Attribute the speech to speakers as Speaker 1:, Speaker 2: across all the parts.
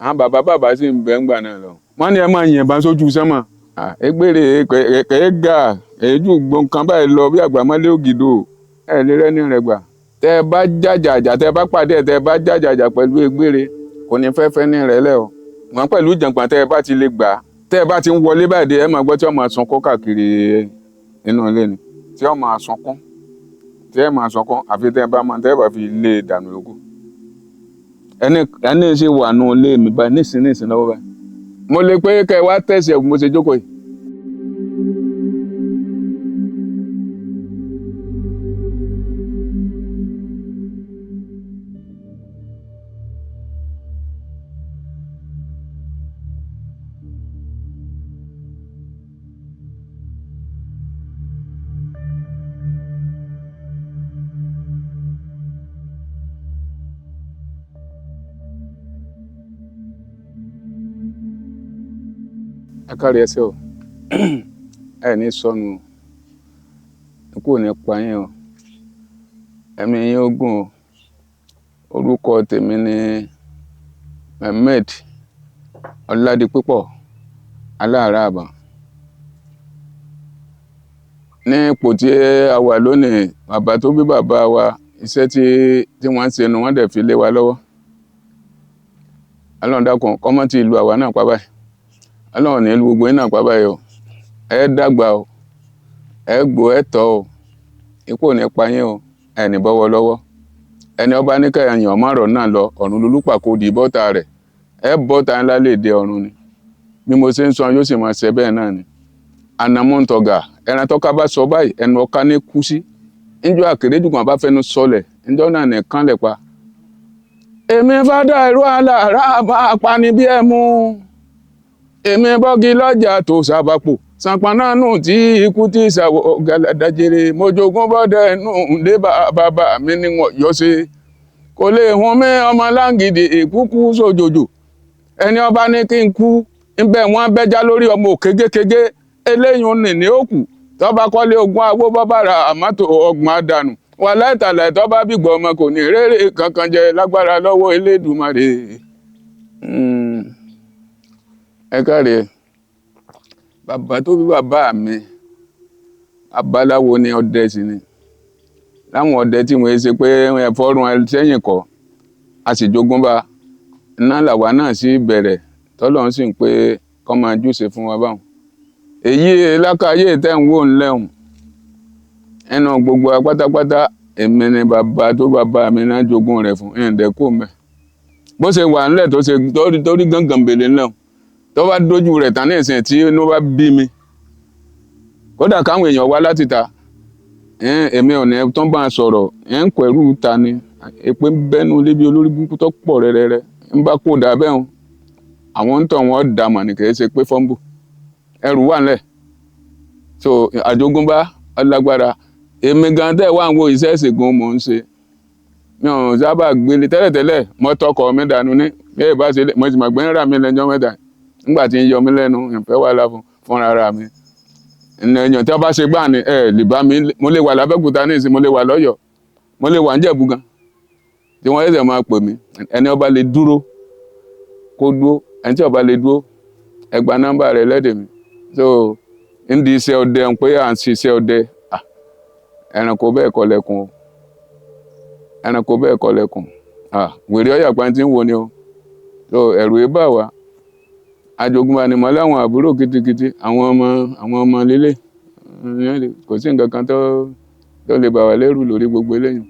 Speaker 1: Àwọn bàbá bàbá sì ń bẹ ńgbà náà lọ. Wọ́n ní ẹ máa yìnbọn sójú sánmà. Egbèrè kẹ̀ẹ́ gà èéjú gbọ̀ǹkan báyìí lọ bí àgbàmọ́lé ògìdò ẹ̀ lè rẹ́ni rẹ̀ gbà. Tẹ́ ẹ bá jàjàjà, tẹ́ ẹ bá pàdé ẹ̀, tẹ́ ẹ bá jàjàjà pẹ̀lú egbèrè, kò ní fẹ́ fẹ́ ní rẹ̀ lẹ̀ o. Wọ́n pẹ̀lú ìjàngbọ̀n tẹ́ ẹ bá ti lè gbà á, tẹ́ ẹ bá ti ń wọlé báyìí dé, ẹ máa gbọ́ tí wọ́n máa sunkún káàkiri inú ilé ni, tí wọ́n máa sunkún, tí ẹ máa sunkún, àfi tẹ́ ẹ bá máa, tẹ́ ẹ bá fi lé e dànù lóko. Ẹni ẹni ṣe wà nù ilé mi báyìí nísìnyí nísìnyí lọ́wọ́ báyìí. Mo lè pé kẹ́ ẹ wá tẹ̀sí ẹ̀ bí mo ṣe jókòó yìí. Ẹ káre ẹsẹ o, ẹ ní sọnù o, ikú ò ní pa yín o, ẹ̀mí yín ó gùn o. Orúkọ tèmi ni Mehmed Ọládipúpọ̀ Aláàràbà. Ní ipò tí a wà lónìí, bàbá tó bí bàbá wa, iṣẹ́ tí wọ́n ń ṣe nu wọ́n dẹ̀ fi lé wa lọ́wọ́. Ọlọ́run dákun, kó má tí lu àwa náà pa báyìí. Ọlọ́run ní lu gbogbo yín náà pa báyìí o. Ẹ dàgbà o, ẹ gbó, ẹ tọ́ o, ikú ò ní pa yín o, ẹ ní bọ́wọ́ lọ́wọ́. Ẹni ọba ní kẹyìn ọmọ ọ̀rọ̀ náà lọ, ọ̀run lolúpàkó di bọ́ta rẹ̀. Ẹ bọ́ta ńlá lè dé ọ̀run ni. Bí mo ṣe ń sọ yóò sì máa ṣe bẹ́ẹ̀ náà ni. Ànàmọ́ ń tọ̀gà, ẹran tọ́ka bá sọ báyìí, ẹnu ọ̀ka ní kú sí. Níjọ́ àkèrèdùkàn bá fẹnu sọlẹ̀, níjọ́ náà nìkan lẹ̀ pa. Èmi fádà ìrú àlàrà bá pani bí ẹ mú. Èmi bọ́gi lọ́jà tó sábàpò. Sànpọ̀nánù tí ikú tí ìsàwọ̀ gàlàdàjèrè. Mo jogún bọ́dẹ̀ nù lé bàbá mi ní wọ́n yọ sí. Kò lè hun mí ọmọ láǹgìdì ìkúkú sójòjò. Ẹni ọba ní kí n kú, ńbẹ̀ wọ́n bẹ́já lórí ọmọ òkégékégé. Eléyìí ń nì ní òkú. Tọ́ba kọ́lé ogún awó bọ́bàrà àmọ́tò ọgbọ̀n àdànù. Wà láìtàlẹ̀ tọ́ba bígbọ́ ọmọ kò ní rérè kankan jẹ lágbára lọ́wọ́ Elédùmarè. Ẹ káre. Bàbá tó bí bàbá mi, babaláwo ni, ọdẹ sì ni. Láwọn ọdẹ tí wọ́n ṣe pé ẹ fọ́rùn ẹ sẹ́yìn kọ́, a sì jogún bá. Iná làwa náà sì bẹ̀rẹ̀, tọ́lọ́run sì ń pé kọ́ máa júṣe fún wa báwọn. Èyí lákàáyé tẹ́ ń wò ńlẹ́hùn. Ẹnu gbogbo wa pátápátá, èmi ni bàbá tó bàbá mi náà jogún rẹ̀ fún, ẹ̀ǹdẹ̀ kò mẹ́. Bó ṣe wà ńlẹ̀ tó ṣe torí gángan bèlè ńlẹ́hùn. Tó bá dójú rẹ̀ tán ní ìsìn tí inú bá bí mi. Kódà káwọn èèyàn wá láti ta. Èmi ò ní tó ń bá a sọ̀rọ̀, ẹ̀ ń pẹ̀lú ta ni. Èpè ń bẹ́nu lébi olórí burúkú tó pọ̀ rẹ́rẹ́rẹ́. Ń bá kó dà bẹ́ẹ̀ hùn. Àwọn ń tọ̀ wọ́n dà mà ní kì í ṣe pé fọ́nbù. Ẹrù wà ńlẹ̀. So àjogúnbá ọlágbára. Èmi gan tẹ́ wà ń wo iṣẹ́ ìṣègùn mò ń ṣe. Mi ò sábà gbélé tẹ́lẹ̀tẹ́lẹ̀, mo tọkọ̀ mi dànù ní. Bí ẹ bá ṣe lé, mo sì mọ̀ pé ń rà mí lẹ́jọ́ mẹ́ta. Nígbà tí ń yọ mí lẹ́nu, ìfẹ́ wà lá fúnra ara mi. Èèyàn tí wọ́n bá ṣe gbà ni, ẹ lè bá mi, mo lè wà lábẹ́òkúta ní ìsìn, mo lè wà lọ́yọ̀ọ́, mo lè wà ní Ìjẹ̀bú gan. Tí wọ́n ṣẹ̀ṣẹ̀ máa pè mí, ẹni ọba lè dúró, kó dúró, ẹni tí ọba lè dúró, ẹ gba nọ́mbà rẹ̀ lẹ́dẹ̀ mi. So, ń di iṣẹ́ ọdẹ ń pé à ń ṣiṣẹ́ ọdẹ. Ẹranko bẹ́ẹ̀ kọ́ lẹ́kùn o. Ẹranko bẹ́ẹ̀ kọ́ lẹ́kùn. Wèrè ọ̀yà pa ti ń wo ni o. So, ẹ̀rù yìí bà wá. Àjogúnbá ni mo láwọn àbúrò kitikiti, àwọn ọmọ líle. Kò sí nǹkan kan tó lè bà wá lẹ́rù lórí gbogbo eléyìí.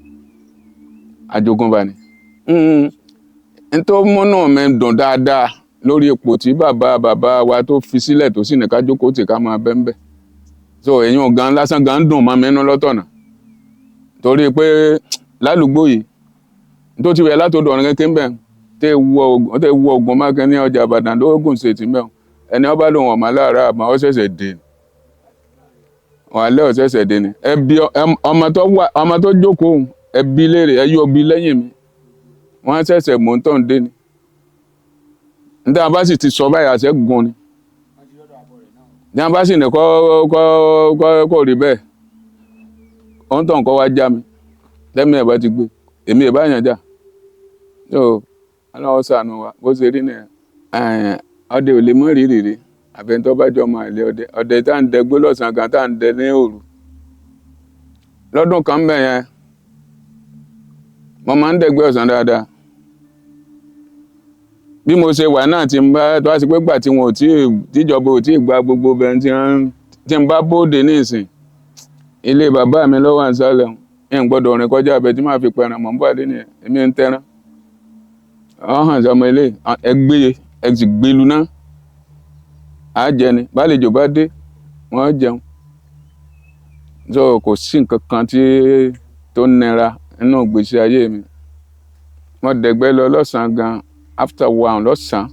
Speaker 1: Àjogúnbá ni. N tó múnú mi dùn dáadáa lórí ipò tí bàbá bàbá wa tó fi sílẹ̀ tó sì ní ká jókòó tì ká máa bẹ́ńbẹ́. So èyàn gan lásán gan dùn mọ́ mi nínú lọ́tọ̀nà. Torí pé lálùgbò yìí, tó ti wẹ̀ látọ̀dọ̀ ọ̀run kékeré ń bẹ̀, tẹ́ wọ Ògùn Mákin ní ọjà Ìbàdàn lógùn ṣètì mẹ́wọ̀n. Ẹni ọba lòun ọ̀mọ́ láàárọ̀ àmọ́ ó ṣẹ̀ṣẹ̀ dé ni. Wàhálà ó ṣẹ̀ṣẹ̀ dé ni. Ẹbí ọmọ tó jókòó ẹbí léèrè, ẹ yọ bí lẹ́yìn mi. Wọ́n ṣẹ̀ṣẹ̀ mò ń tọ̀ ń dé ni. Níta bá sì ti sọ báyìí àṣẹ gun ni. Níta bá sì ní kọ́ rí bẹ́ẹ̀. Òun tọ̀ ń kọ́ wá já mi. Lẹ́mi ẹ̀ bá ti gbé. Èmi ẹ̀ bá yàn já. So, Ọlọ́run ṣàánú wa. Bó ṣe rí nìyẹn. Ọdẹ ò lè mọ́ rí rìrì àfẹn tó bá jọ máa lé ọdẹ. Ọdẹ tá à ń dẹgbó lọ́sàn-án gan, tá à ń dẹ ní òru. Lọ́dún kan bẹ̀ yẹn, mo máa ń dẹ̀gbẹ́ ọ̀sán dáadáa. Bí mo ṣe wà náà, tí n bá tó wá sí pé gbà tí wọn ò tí ì tíjọba ò tí ì gba gbogbo bẹ́ẹ̀, tí wọ́n tí n bá bóde ní ìsìn, ilé bàbá mi lọ́wọ́ àǹsálẹ̀ ń gbọ́dọ̀ rìn kọjá abẹ tí màá fi pẹran mọ̀ ń bọ̀ àdé nìyẹn. Èmi ń tẹran ọ hàn sọmọ ilé ẹ gbé ẹ sì gbélu náà á jẹ ni. Bálejò bá dé, wọ́n jẹun. So kò sí nǹkan kan tí tó nira nínú ìgbésí ayé mi. Wọ́n dẹ̀gbẹ́ lọ lọ́sàn-án gan, after 1 lọ́sàn-án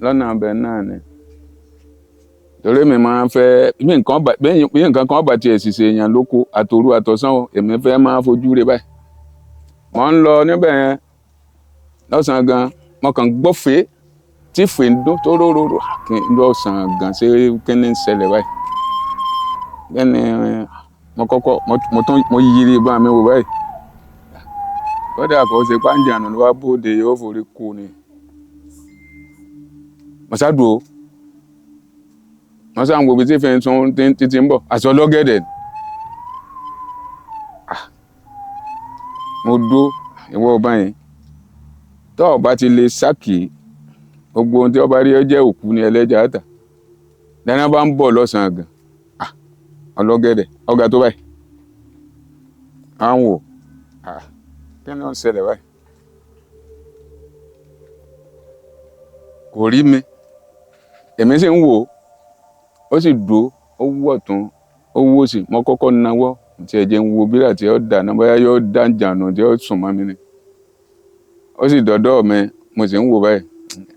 Speaker 1: lọ́nà abẹ náà ni, torí mi máa ń fẹ́ bí nǹkan kan bá tiẹ̀ sì ṣe èèyàn lóko, àtòru àtọ̀sán o, èmi fẹ́ máa fojú rẹ báyìí. Mo ń lọ níbẹ̀ yẹn lọ́sàn-án gan, mo kàn gbọ́ fèé tí fèé ń dún tó róróró lọ́sàn-án gan. Ṣé kí ni ń ṣẹlẹ̀ báyìí? Kí ni mo kọ́kọ́ mo tún mo yiri ìbọn mi wò báyìí? Kódà kò ṣe pàǹjànù ló wá bóde, yóò forí kú ni. Mo ṣáàdùn o, mo ṣáà ń wo ibi tí fèé tún títí ń bọ̀ àti ọlọ́gẹ̀dẹ̀. Mo dó ìwọ ọba yẹn, tó o bá ti lè sákì gbogbo ohun tí ọba rí ọ jẹ́ òkú ní ẹlẹ́jà àtà dáná bá ń bọ̀ lọ́sàn-án gan. Ọlọ́gẹ̀dẹ̀ ọ̀gá tó báyìí à ń wò, kí ni ó ń ṣẹlẹ̀ báyìí? Kò rí mi, èmi sì ń wò ó. Ó sì dúró, ó wú ọ̀tún, ó wú òsì. Mo kọ́kọ́ nawọ́ tí ẹ jẹ́ ń wo bírà tí ó dáná, bóyá yóò dá jànù tí ó sùn mọ́ mi ni. Ó sì dọ̀dọ̀ mi, mo sì ń wò báyìí.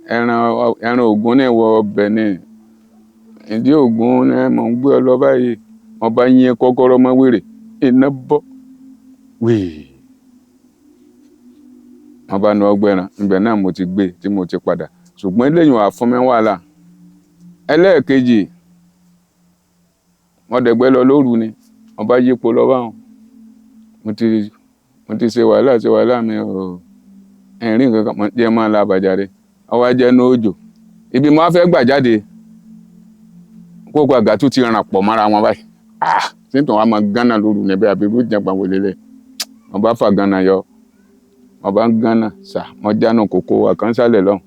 Speaker 1: Ẹran Ògún ní ìwọ ọbẹ̀ ní ìdí Ògún ní mò ń gbé ọ lọ báyìí. Mo bá yín kọ́kọ́rọ́ mọ́ wèrè, iná bọ́ wèè, mo bá nu ọgbẹ́ran ibẹ̀ náà, mo ti gbé tí mo ti padà. Ṣùgbọ́n eléyìí wà fún mi wàhálà. Ẹlẹ́ẹ̀kejì, mo dẹ̀gbẹ́ lọ lóru ni, mo bá yípo lọ báwọn. Mo ti ṣe wàhálà, ṣe wàhálà, mi ò ẹ̀rín nǹkan kan jẹ́ máa la àbàjáde. Ọwọ́ ajẹ́ ní òjò ibi mo á fẹ́ gbà jáde, kókó àgà tó ti ràn pọ̀ mọ́ra wọn báyìí. Ah, síntàn wa máa gánà lóru níbẹ̀ àbí irú ìjàngbọ̀n wò lélẹ̀? Mo bá fà gánà yọ, mo bá ń gánà sà, mo jánu kòkó àkànṣálẹ̀ lọ́hùn,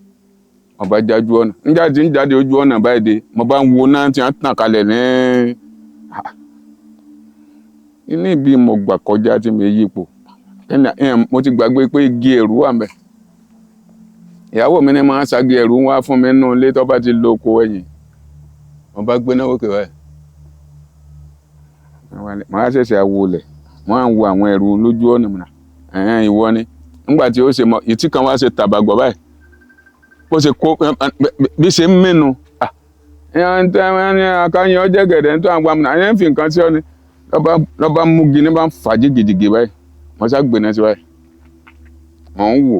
Speaker 1: mo bá jájú ọ̀nà níjà tí ń jáde ojú ọ̀nà báyìí dé, mo bá ń wo náà tí wọ́n tàn kalẹ̀ ní ní ibi mo gbà kọjá tí mi yípo. Mo ti gbàgbé pé igi ẹ̀rú wà ńbẹ̀. Ìyàwó mi ní máa ń ṣagi ẹ̀rú wá fún mi nínú ilé tó bá ti lo oko ẹ̀yìn. Mo bá gbéná wókè báyìí, màá ṣẹ̀ṣẹ̀ wọlẹ̀, mo á ń wo àwọn ẹ̀rú lójú ọ̀nà mìíràn. Ẹ̀hẹ́n, ìwọ ni nígbà tí ó ṣe mọ ìtí kan wá ṣe tàbàgbọ̀ báyìí, bó ṣe kó bí ṣe ń mẹ́nu akáyín ọjẹ́ gẹ̀dẹ̀ tó àwọn àmì àyẹ̀ ń fi nǹkan sí ọ ni. Lọ́ba múgi ní bá ń fà jìgìjìgì báyìí. Mo sá gbéná sí báyìí, mò ń wò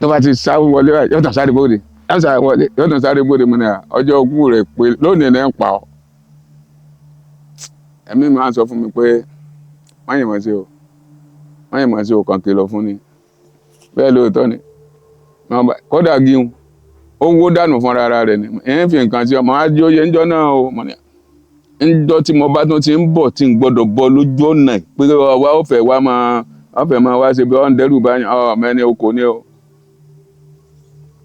Speaker 1: tó bá ti sá wọlé báyìí, yóò tàn sáré bóde, yóò sáré wọlé, yóò tàn sáré bóde. Mo ní à ọjọ́ ogún rẹ̀ pé lónìí ní ń pa ọ́. Ẹ̀mí mi máa ń sọ fún mi pé má yìnbọn sí o, má yìnbọn sí o, kàn kìlọ̀ fún ni. Bẹ́ẹ̀ lóòótọ́ ni. Kódà gíhun ó wó dànù fúnra ara rẹ̀ ni. Ẹ̀ ń fi nǹkan sí ọmọ ajé oyè ńjọ́ náà o. Mo ní ńjọ́ tí mo bá tún ti ń bọ̀ tí ń gbọ́dọ̀ bọ́ lójú ọ̀nà pé wá ó fẹ́ wá máa ó fẹ́ máa wá ṣe bí wọ́n ń dẹ́rù báyìí ọ̀ mẹ́ni oko ni o.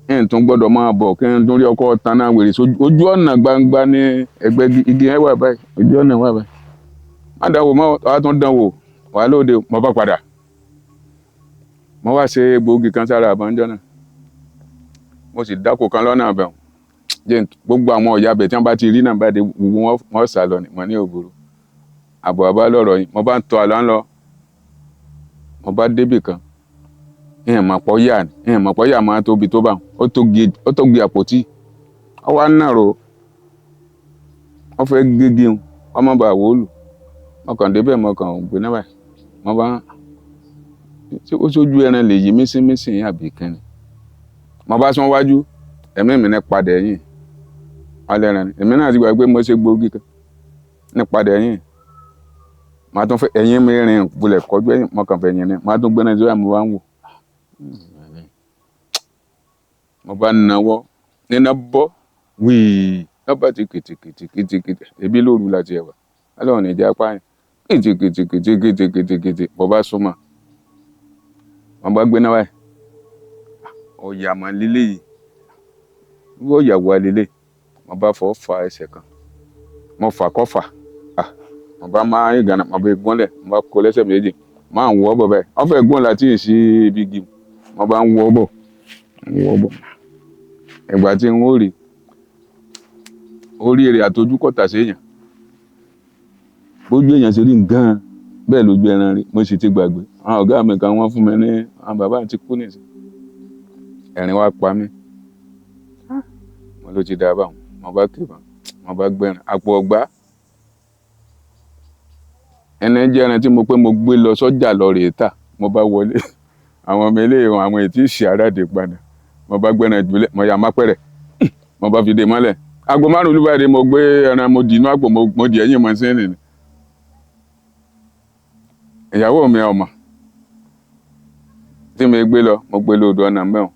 Speaker 1: Ẹ̀ ń tún gbọ́dọ̀ máa bọ̀ kí n tún rí ọkọ̀ taná wèrè ojú ọ̀nà gbangba ní ẹgbẹ́ igi yẹn wà báyìí, ojú ọ̀nà wà báyìí. Má dánwò mọ́, wàá tún dánwò wà lóde. Mo bá padà, mo wá ṣe gbòógì kan sára àbájọ́ náà, mo sì dáko kan lọ́nà àbẹ̀wò jẹ́ gbogbo àwọn ọ̀yà abẹ tí wọ́n bá ti rí náà bá dé, gbogbo wọn wọ́n sá lọ ni. Mo ní òbúrò àbọ̀ àbá lọ̀rọ̀ yìí. Mo bá ń tọ́ àlọ́ ń lọ, mo bá débì kan, ìyẹn mọ̀ pọ̀ yà ni, ìyẹn mọ̀ pọ̀ yà máa tóbi tó bá wọn. Ó tó gi àpótí, ó wá nàró, wọ́n fẹ́ gégi wọn, wọ́n má bàa wó lù. Mo kàn débẹ̀, mo kàn gbé náà báyìí, mo bá ṣé ó sójú ẹran lè yí mísínmísìn àbí kẹ́ni. Mo bá sún wájú, ẹ̀mí mi ní padà ẹ̀yìn alẹ́ rẹ̀ ni. Èmi náà ti gbà pé mo ṣe gbòógì kan ní padà ẹ̀yìn. Màá tún fẹ́ ẹ̀yìn mi rìn bulẹ̀ kọjú ẹ̀yìn, mo kàn fẹ́ ẹ̀yìn ni. Màá tún gbé náà síwájú, mo bá ń wò. Mo bá nawọ́ níná bọ́ wíì lọ́ba ti kìtìkìtì kìtìkìtì, ebi lóru láti ẹ̀wà ọlọ́run ní ìjà pààyàn, kìtìkìtì kìtìkìtì kìtìkìtì. Mo bá súnmọ́, mo bá gbé náà báyìí, ọ̀yà mà lílé yìí, irú ọ̀yà wo lílé. Mo bá fọ́ fa ẹsẹ̀ kan, mo fà kọ́ fà. Ah, mo bá máa ń gànà, mo bá gúnlẹ̀, mo bá kó lẹ́sẹ̀ méjì, máa ń wọ́ bọ̀ báyìí. Wọ́n fẹ́ gún láti sí ibi igi, mo bá ń wọ́ bọ̀, ń wọ́ bọ̀. Ìgbà tí n ó rí orí rẹ̀ àtọjú kọ̀tà séèyàn, bójú èèyàn ṣe rí gan bẹ́ẹ̀ lójú ẹran rí. Mo sì ti gbàgbé àwọn ọ̀gá mi kan, wọ́n fún mi ní àwọn bàbá ti kú nìsín. Ẹ̀rín wá pa mí, mo ló ti dá báwọn. Mo bá kébọn, mo bá gbẹ̀rìn àpò ọ̀gbá ẹni jẹ́ ẹran tí mo pé mo gbé lọ sọ́jà lọ rèé tà. Mo bá wọlé, àwọn ọmọ eléyìí wọn, àwọn ètí ìṣe aráàdé padà. Mo bá gbẹ̀rìn ìjùlẹ̀, mo yà má pẹ̀rẹ̀, mo bá fi dé mọ́lẹ̀. Aago 5 ló bá dé, mo gbé ẹran, mo dì inú àpò, mo dì ẹ̀yìn mọ́ sí nìyí. Ìyàwó mi ọmọ tí mo gbé lọ, mo gbé lọ odò ọ̀nà mẹ́wọ̀n.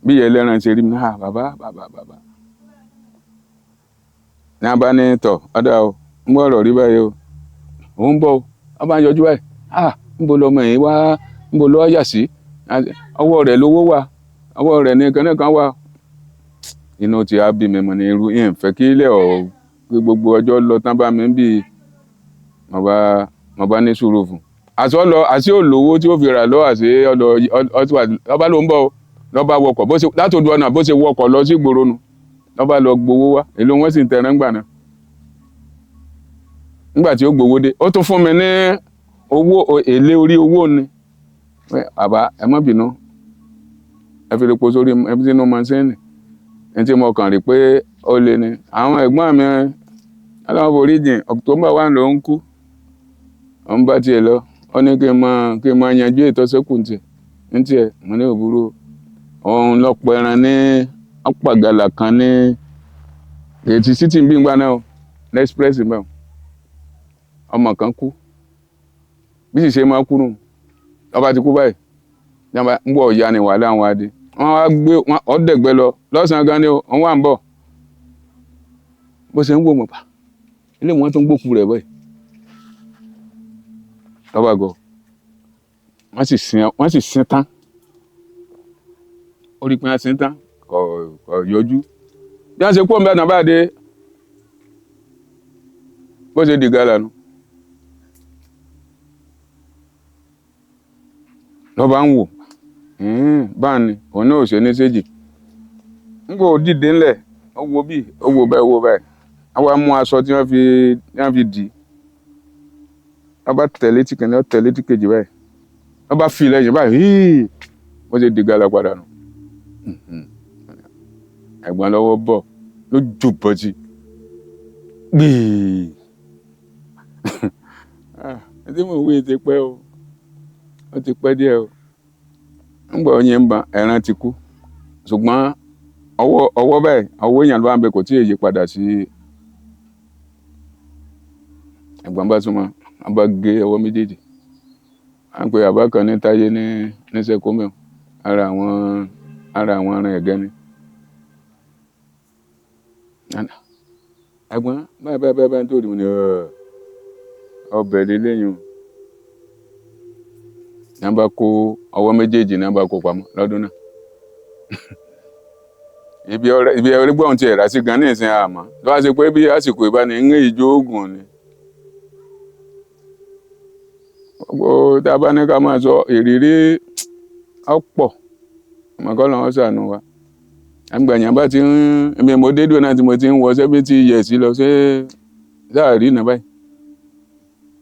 Speaker 1: Bí ìyá ẹlẹ́ran ṣe rí mi náà, bàbá bàbá bàbá ní a bá ní tọ̀ ọ̀dà o, ń bọ̀ ọ̀rọ̀ rí báyìí o, òun ń bọ̀ o. Wọ́n bá ń yọjú báyìí, ah, ń bo lọmọ yìí wá, ń bo lọ́ọ́ yà sí, ọwọ́ rẹ̀ lówó wà, ọwọ́ rẹ̀ ní kan kan wà. Inú ti á bí mi mọ̀ ní irú yẹn fẹ́ kí ilé ọ̀ pé gbogbo ọjọ́ lọ tán bá mi ń bì. Mo bá ní sùúrù fún àṣọ lọ, àṣé olówó tí ó fi rà lọ, àṣé ọlọ ọba ló ń bọ̀ o. Lọ́ba wọkọ̀ bó ṣe látòdù ọ̀nà, bó ṣe wọkọ̀ lọ sí ìgboro nu, lọ́ba lọ gbowó wá. Èló wọ́n sì ń tẹran gbà náà. Nígbà tí ó gbowó dé, ó tún fún mi ní owó èlé orí owó ni. Bàbá, ẹ má bínú, ẹ fi epo sórí ẹ fi sínú mọ́sẹ́ẹ̀nì ní tí mo kàn rí pé ó lé ní. Àwọn ẹ̀gbọ́n mi, aláwọ̀ foríjìn, October 1 ló ń kú. Òun bá tiẹ̀ lọ, ó ní kí n máa yanjú ètò sẹ́kù ní tiẹ̀ ní tiẹ̀. Mo ní òbúrò òun lọ́pọ̀ ẹran ní ọ̀pàgàlà kan ní ètí city bí ngbà náà o, express bẹ́ẹ̀. Ọmọ kan kú, bí sì ṣe máa kú nù. Ọba ti kú báyìí, ń bọ̀ ọ̀ya ni wàhálà wọn adé. Wọ́n wá gbé ọ̀dẹ̀gbẹ́ lọ lọ́sàn-án gan ni o. Wọ́n wà ń bọ̀, bó ṣe ń wò mọ̀ pa ilé wọn tó ń gbókù rẹ̀ báyìí lọ́ba gọ̀. Wọ́n sì sin tán. Ó rí pé wọ́n sin tán, kò kò yọjú. Bí wọ́n ṣe kó ọ̀nbẹ náà bá dé, bó ṣe di gàlà nu lọ́ba ń wò báà ni òun náà ò ṣe ní séjì. N kò dìde ńlẹ̀, ó wo bí ó wo báyìí, ó wo báyìí. Wọ́n wá mú aṣọ tí wọ́n fi dì í. Wọ́n bá tẹ̀lé tí kìíní, ó tẹ̀lé tí kejì báyìí, wọ́n bá fi lẹ́yìn báyìí híì, bó ṣe di gàlà padà nù. Ẹ̀gbọ́n lọ́wọ́ bọ̀ ló jù bọ́tì gbìí. Ẹ tí mò ń wí ti pẹ́ o, ó ti pẹ́ díẹ̀ o. Ńgbà oyin ń ba ẹran ti kú, ṣùgbọ́n ọwọ́ ọwọ́ báyìí, ọwọ́ èèyàn ló wà ń bẹ, kò tí ì yí padà sí. Ẹ̀gbọ́n bá súnmọ́, wọ́n bá gé ọwọ́ méjèèjì. À ń pe bàbá kan ní Táyé ní sẹ́kọ́mẹ̀, ara àwọn ará ẹ̀gẹ́ ni. Ẹ̀gbọ́n báyìí báyìí báyìí báyìí tó rí mi ní ọbẹ̀ lélẹ́yìn o. Ní wọ́n bá kó ọwọ́ méjèèjì, ní wọ́n bá kó pamọ́ lọ́dún náà. Ibi ọ̀rẹ́ ibi ọ̀rẹ́ gbọ́n ti ẹ̀rá sí gan ní ìsìn àmọ́ tó wá ṣe pé bí àsìkò ìbáni ń rí ìjó oògùn ni. Gbogbo tá a bá ní ká máa sọ ìrírí ọ̀pọ̀, àmọ́ kọ́ lọ́wọ́ ṣàánú wa. Àgbàyàn bá ti ń èmi mo dé dúró náà tí mo ti ń wọ 70 years lọ ṣé sáà rí iná báyìí.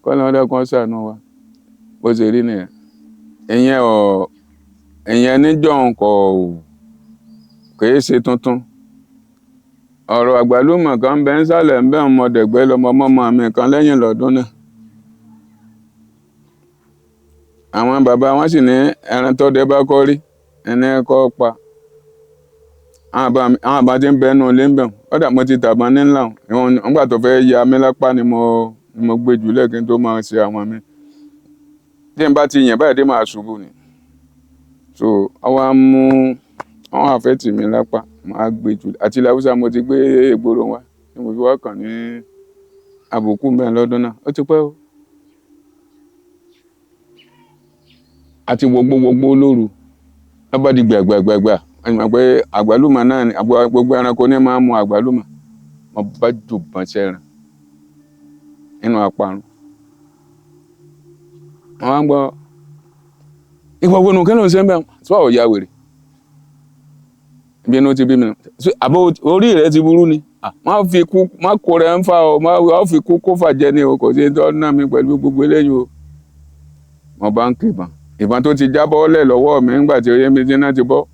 Speaker 1: Kọ́ lọ́wọ́ dákun ṣàánú wa. Bó ṣe rí nìyẹn. Ìyẹn ọ̀ ìyẹn níjọ́un kò kìí ṣe tuntun. Ọ̀rọ̀ àgbálùmọ̀ kan ń bẹ ń sàlẹ̀ ń bẹ ń mọdẹ̀gbẹ́ lọmọ mọ́mọ́ mi kan lẹ́yìn lọ́dún náà. Àwọn bàbá wọn sì ní ẹran tọ́dẹ bá kọ́ rí ẹni kọ́ pa. Àwọn àbá tí ń bẹ nínú ilé ń bẹ̀ wọ́n. Kódà mo ti tàbọn ní ńlá wọn. Nígbà tó fẹ́ ya mí lápá ni mo gbé jùlẹ̀ kí n tó máa ṣe àwọn mi. Tí n bá ti yàn báyìí dé, máa ṣubú ni. So wọ́n wá mú Wọ́n wá fẹ́ tì mí lápá, màá gbé jù. Àti ilẹ̀ Haúsá mo ti gbé ìgboro wa tí mo fi wá kàn ní àbùkù mẹ́rin lọ́dún náà. Ó ti pẹ́ o. Àti wọgbó wọgbó lóru. Ló bá di gbàgbàgbàgbà. Ẹ mọ̀ pé àgbálùmọ̀ náà ni gbogbo ẹranko ní máa ń mu àgbálùmọ̀. Mo bá jù bọ́n sẹ́ran nínú àparun. Wọ́n á ń gbọ́, ìwọ wo nù kí ló ń ṣe ń bẹ̀? Sọ ò ya wèrè. Ibi inú ti bí mi nù. Àbó orí rẹ ti burú ni. Má fi kú, má kó rẹ ń fa o, má fi kú kó fà jẹ ni o, kò sí tó ná mi pẹ̀lú gbogbo eléyìí o. Mo bá ń ké ìbọn. Ìbọn tó ti jábọ́ lẹ̀ lọ́wọ́ mi nígbà tí oyé mi ti náà ti bọ́.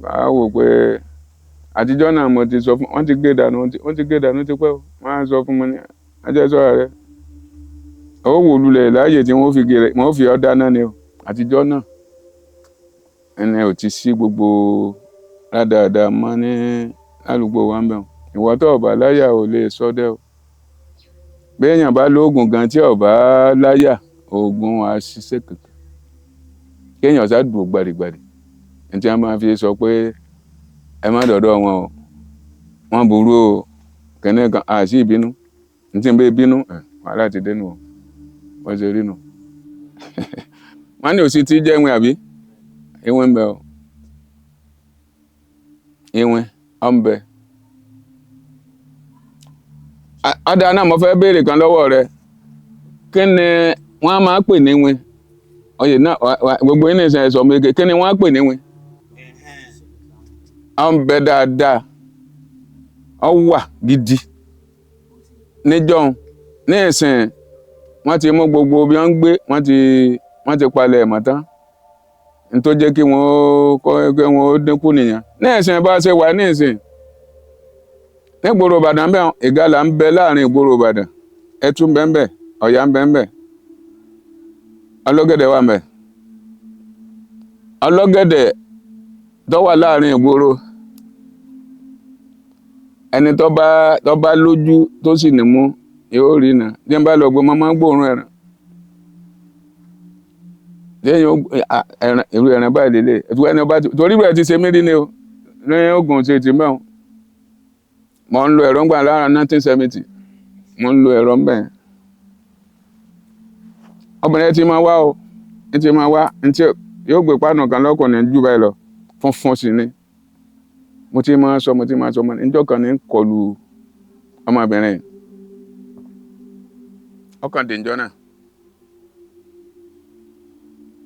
Speaker 1: Bá wò pé àtijọ́ náà mo ti sọ fún, wọ́n ti gé dànù, wọ́n ti gé dànù ti pẹ́ o. Wọ́n á sọ fún mi ní, ajẹ́ sọ́ra rẹ. Ó wò lulẹ̀ láàyè tí wọ́n fi gé rẹ̀, wọ́n fi ọ́ dáná ni o. Àtijọ́ náà ẹni ò ti sí gbogbo rádaràda mọ́ ní ládùúgbò wa ń bẹ̀ wọ́n. Ìwọ tó ò bá láyà ò lè ṣọdẹ o. Bí èèyàn bá lóògùn gan tí ò bá láyà, oògùn á ṣiṣẹ́ kankan. Kí èèyàn sá dùn gbàdìgbàdì. Ní tí wọ́n máa fi sọ pé ẹ má dọ̀dọ̀ wọn o, wọ́n burú o, kẹ́ni kan a sì bínú. Ní tí ń bá bínú, wàhálà ti dé nù o. Wọ́n ṣe rí nù. Wọ́n ní òsì tí jẹ́ ìwìn àbí? Ìwìn ń bẹ o. Ìwìn ọ̀ ń bẹ. Ọ̀dà náà mo fẹ́ béèrè kan lọ́wọ́ rẹ. Kí ni wọ́n á máa pè ní ìwìn? Oyè náà, gbogbo yín ní ìsìn ẹ̀sọ́ mi ké. Kí ni wọ́n á pè ní ìwìn? Ọ̀ ń bẹ dáadáa. Ọ wà gidi. Níjọ́un, ní ìsìn, wọ́n ti mú gbogbo bí wọ́n ń gbé, wọ́n ti palẹ̀ ẹ̀mọ́ tán. N tó jẹ́ kí wọ́n kọ́ kí wọ́n dínkù nìyẹn. Ní ìsìn bá ṣe wà ní ìsìn, ní ìgboro Ìbàdàn bẹ́ẹ̀, ìgalà ń bẹ láàrin ìgboro Ìbàdàn. Ẹtú ń bẹ ń bẹ, Ọ̀yà ń bẹ ń bẹ, ọlọ́gẹ̀dẹ̀ wà ń bẹ. Ọlọ́gẹ̀dẹ̀ tó wà láàrin ìgboro, ẹni tó bá lójú tó sì nímú yóò rí iná. Bí wọ́n bá lọ gbé, wọ́n máa ń gbóòórùn ẹran. Lẹ́yìn ẹran, irú ẹran báyìí lélẹ̀. Ẹni ọba ti, torí rẹ̀ ti ṣe mí rí ni o. Ní Ògùn ṣe ti mẹ́un. Mo ń lo ẹ̀rọ ńgbà lára 1970. Mo ń lo ẹ̀rọ ń bẹ̀. Obìnrin ti máa wá o. Ní ti máa wá, ní tí yóò gbé páànù kan lọ́kùnrin jù báyìí lọ. Funfun sì ni. Mo ti máa sọ, mo ti máa sọ, mo ní ìjọ́ kan ní kọlu ọmọbìnrin. Ọkàn dè ńjọ́ náà.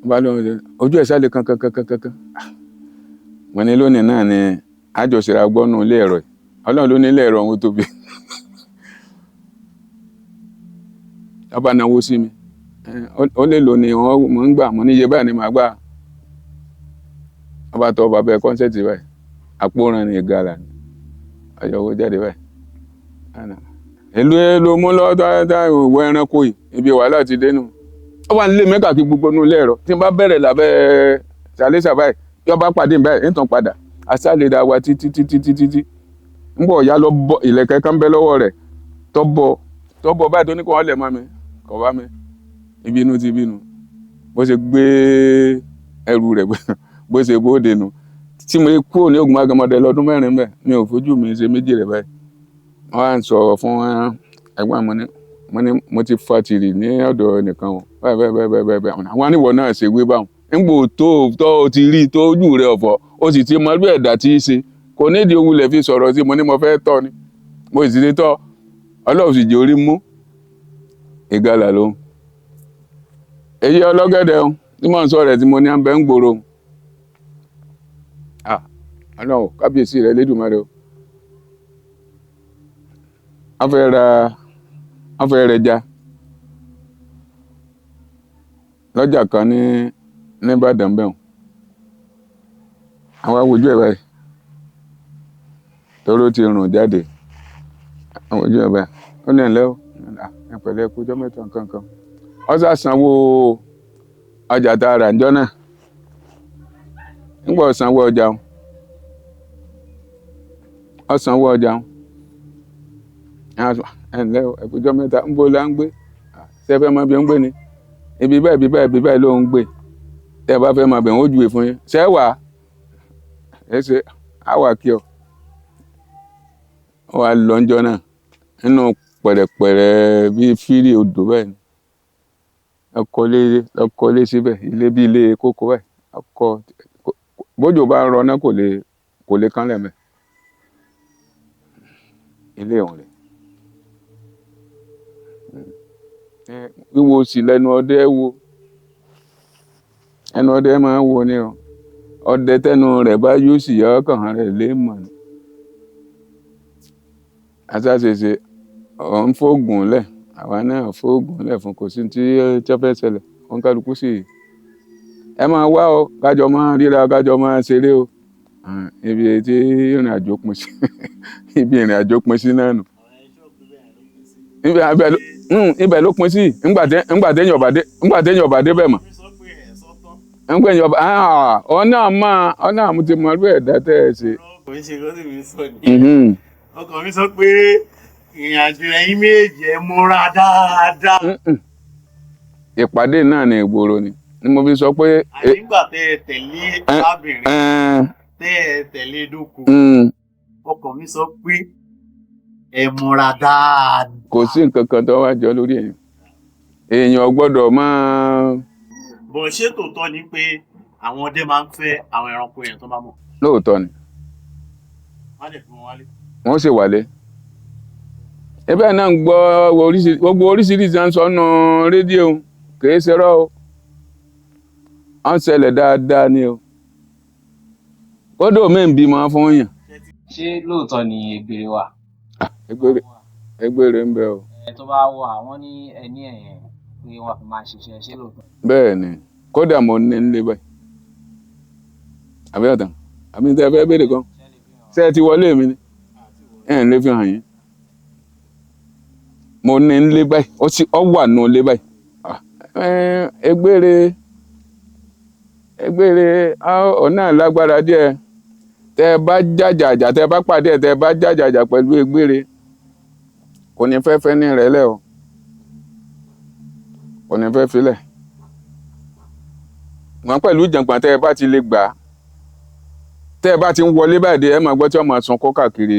Speaker 1: Bá lóun ṣe, ojú ẹ̀ sálẹ̀ kan kan kan kan kan. Mo ní lónìí náà ni àjọṣe gbọ́nú ilé ẹ̀rọ yìí. Ọlọ́run ló ní ilé ẹ̀rọ òun tóbi. Ọba náwó sí mi. Ó lè lò ní wọ́n mò ń gbà, mo ní iye báyìí ni màá gbà. Ọba tọ bàbá ẹ kọ́nsẹ̀tì báyìí. Àpòrán ni ìgalà ni. Ọjọ́ owó jáde báyìí. Èlò èlò mú lọ́wọ́ tá ìwọ ẹranko yìí, ibi wàhálà ti dé nù. Ó wà nílé mẹ́kà kí gbogbo inú ilé ẹ̀rọ. Tí n bá bẹ̀rẹ̀ lábẹ́ ṣàlẹ́sà báyìí, yọ bá pàdé mi báyìí, ń tàn padà. Asálẹ̀ dá wa títí títí títí tí. Ń bọ̀ ya lọ bọ ìlẹ̀kẹ̀ kan bẹ́ lọ́wọ́ rẹ̀. Tọ́ bọ báyìí tó ní kó wọ́n lẹ̀ mọ́ mi, kọ̀ bá mi. Ibi inú ti bínú. Bó ṣe gbé ẹrù rẹ̀ bó ṣe bóde nu. Tí mo kúrò ní Ògùn Mágàmọ́dé lọ́dún mẹ́rin bẹ́ẹ̀, mi ò fojú mi ṣe méjì rẹ̀ báyìí. Wọ́n á ń sọ fún ẹ̀gbọ́n mi ní, mo ní mo ti fa tìrì ní ọ̀dọ̀ ẹnìkan o. Báyìí báyìí báyìí báyìí báyìí. Àwọn àníwọ̀ náà ṣe wé báwọn. Ńgbò tó o ti rí tó ojú rẹ̀ ọ̀fọ̀, o sì ti mọ irú ẹ̀dá tí í ṣe. Kò ní ìdí owó lẹ̀ fi sọ̀rọ̀ sí mo ní mo fẹ́ tọ́ ni. Mo sì ti tọ́. Ọlọ́run sì jẹ́ orí mú. Ìgalà ló ń. Èyí ọlọ́gẹ̀dẹ̀ o, tí mò ń sọ rẹ̀ tí mo ní à ń bẹ ń gbòòrò. Ọlọ́run kábíyèsí rẹ̀ Lédùmarè o. Wọ́n fẹ́ ra, wọ́n fẹ́ rẹja lọ́jà kan ní Ìbàdàn bẹ́ẹ̀. Àwa wojú ẹ̀ báyìí. Torí ó ti rùn jáde. Àwọn ojú ẹ̀ báyìí. Ó ní ẹ̀lẹ́ o. Ẹ pẹ̀lẹ́ kú ọjọ́ mẹ́ta nǹkan kan. Ó sá sanwó ọjà tá a rà ńjọ́ náà. Ńgbà ó sanwó ọjà òun. Ó sanwó ọjà òun. Ẹ̀lẹ́ o, ẹ kú ọjọ́ mẹ́ta. Ńbo la ń gbé? Ṣé ẹ fẹ́ mọ ibi ń gbé ni? Ibi báyìí, ibi báyìí, ibi báyìí ló ń gbé. Tẹ́ ẹ bá fẹ́ mọ ibẹ̀, wọ́n ó júwe fún yín. Ṣé wà? Ẹ ṣe àwà kí ọ. Ó wá lọ ńjọ́ náà nínú pẹ̀rẹ̀pẹ̀rẹ̀ bíi fírí odò báyìí ni. Ọkọlé ọkọlé síbẹ̀, ilé bíi ilé kókó báyìí. Ọkọ bójò bá ń rọ náà kò lè kánlẹ̀ mẹ́. Ilé òun rẹ̀. Wíwo sì lẹ́nu ọdẹ wo. Ẹnu ọdẹ máa ń wo ni o. Ọdẹ tẹnu rẹ̀ bá yóò sì yọ ọkàn rẹ̀ lé mọ̀ ni. Aṣáṣeṣe ọ̀ ń fóògùn lẹ̀, àwa náà fóògùn lẹ̀ fún kò sí tí ó fẹ́ ṣẹlẹ̀. Òun kálukú sì ẹ máa wá o, kájọ máa ríra, kájọ máa ṣeré o. Ibi tí ìrìn àjò pín sí, ibi ìrìn àjò pín sí náà nù. Ibẹ̀ ló pín sí. Ńgbà téèyàn ọba dé bẹ̀ mọ́. Ńgbà téèyàn ọba ọ̀nà máa ọ̀nà àmú ti mọ irú ẹ̀dá tẹ́ ẹ ṣe.
Speaker 2: Kò ń ṣe kó sì mi sọ ni. Ọkàn mi sọ pé ìrìn àjò ẹ̀yin méjì ẹ múra dáadáa.
Speaker 1: Ìpàdé náà ní ìgboro ni mo fi sọ pé.
Speaker 2: Ànígbà tẹ́ ẹ tẹ̀lé arábìnrin tẹ́ ẹ tẹ̀lé dóko, ọkàn mi sọ pé ẹ múra dáadáa.
Speaker 1: Kò sí nǹkan kan tó wá jọ lórí èèyàn. Èèyàn gbọ́dọ̀ máa.
Speaker 2: Bọ̀ ṣé tòótọ́ ni pé àwọn ọdẹ máa ń fẹ́ àwọn ẹranko yẹn tó bá mọ̀?
Speaker 1: Lóòótọ́ ni.
Speaker 2: Wọ́n á dẹ̀ fi wọn wálé.
Speaker 1: Wọ́n sì wálé. Ebe náà ń gbọ́ gbogbo oríṣiríṣi à ń sọ nù rédíò, kìí ṣe rọ́ o. À ń ṣẹlẹ̀ dáadáa ni o. Kódò mi ń bímọ fún yàn.
Speaker 3: Ṣé lóòótọ́ ni egbèrè wà?
Speaker 1: Egbèrè ń bẹ o.
Speaker 3: Ẹ tó bá wà, wọ́n ní ẹní ẹ̀yẹn pé wọ́n fi máa ń ṣiṣẹ́, ṣé lóòótọ́?
Speaker 1: Bẹ́ẹ̀ ni, kódà mo ní nílé báyìí. Àbí ọ̀tàn? Àbí tẹ́ ẹ fẹ́ béèrè kan? Ṣé ẹ ti wọlé mi ni? Ẹ ń lè fi hàn yín. Mo ní nílé báyìí, ó sì ọ wà nù ilé báyìí. Egbèrè egbèrè ọ̀nà lágbára díẹ̀. Tẹ́ ẹ bá jàjàjà, tẹ́ ẹ bá pàdé ẹ̀, tẹ́ ẹ bá jàjàjà pẹ̀lú egbèrè, kò ní fẹ́ fẹ́ ní rẹ̀ lẹ̀ o. Kò ní fẹ́ filẹ̀. Wọ́n pẹ̀lú ìjàngbọ̀n tẹ́ ẹ bá ti lè gbà á. Tẹ́ ẹ bá ti ń wọlé báyìí dé, ẹ máa gbọ́ tí ó máa sunkún káàkiri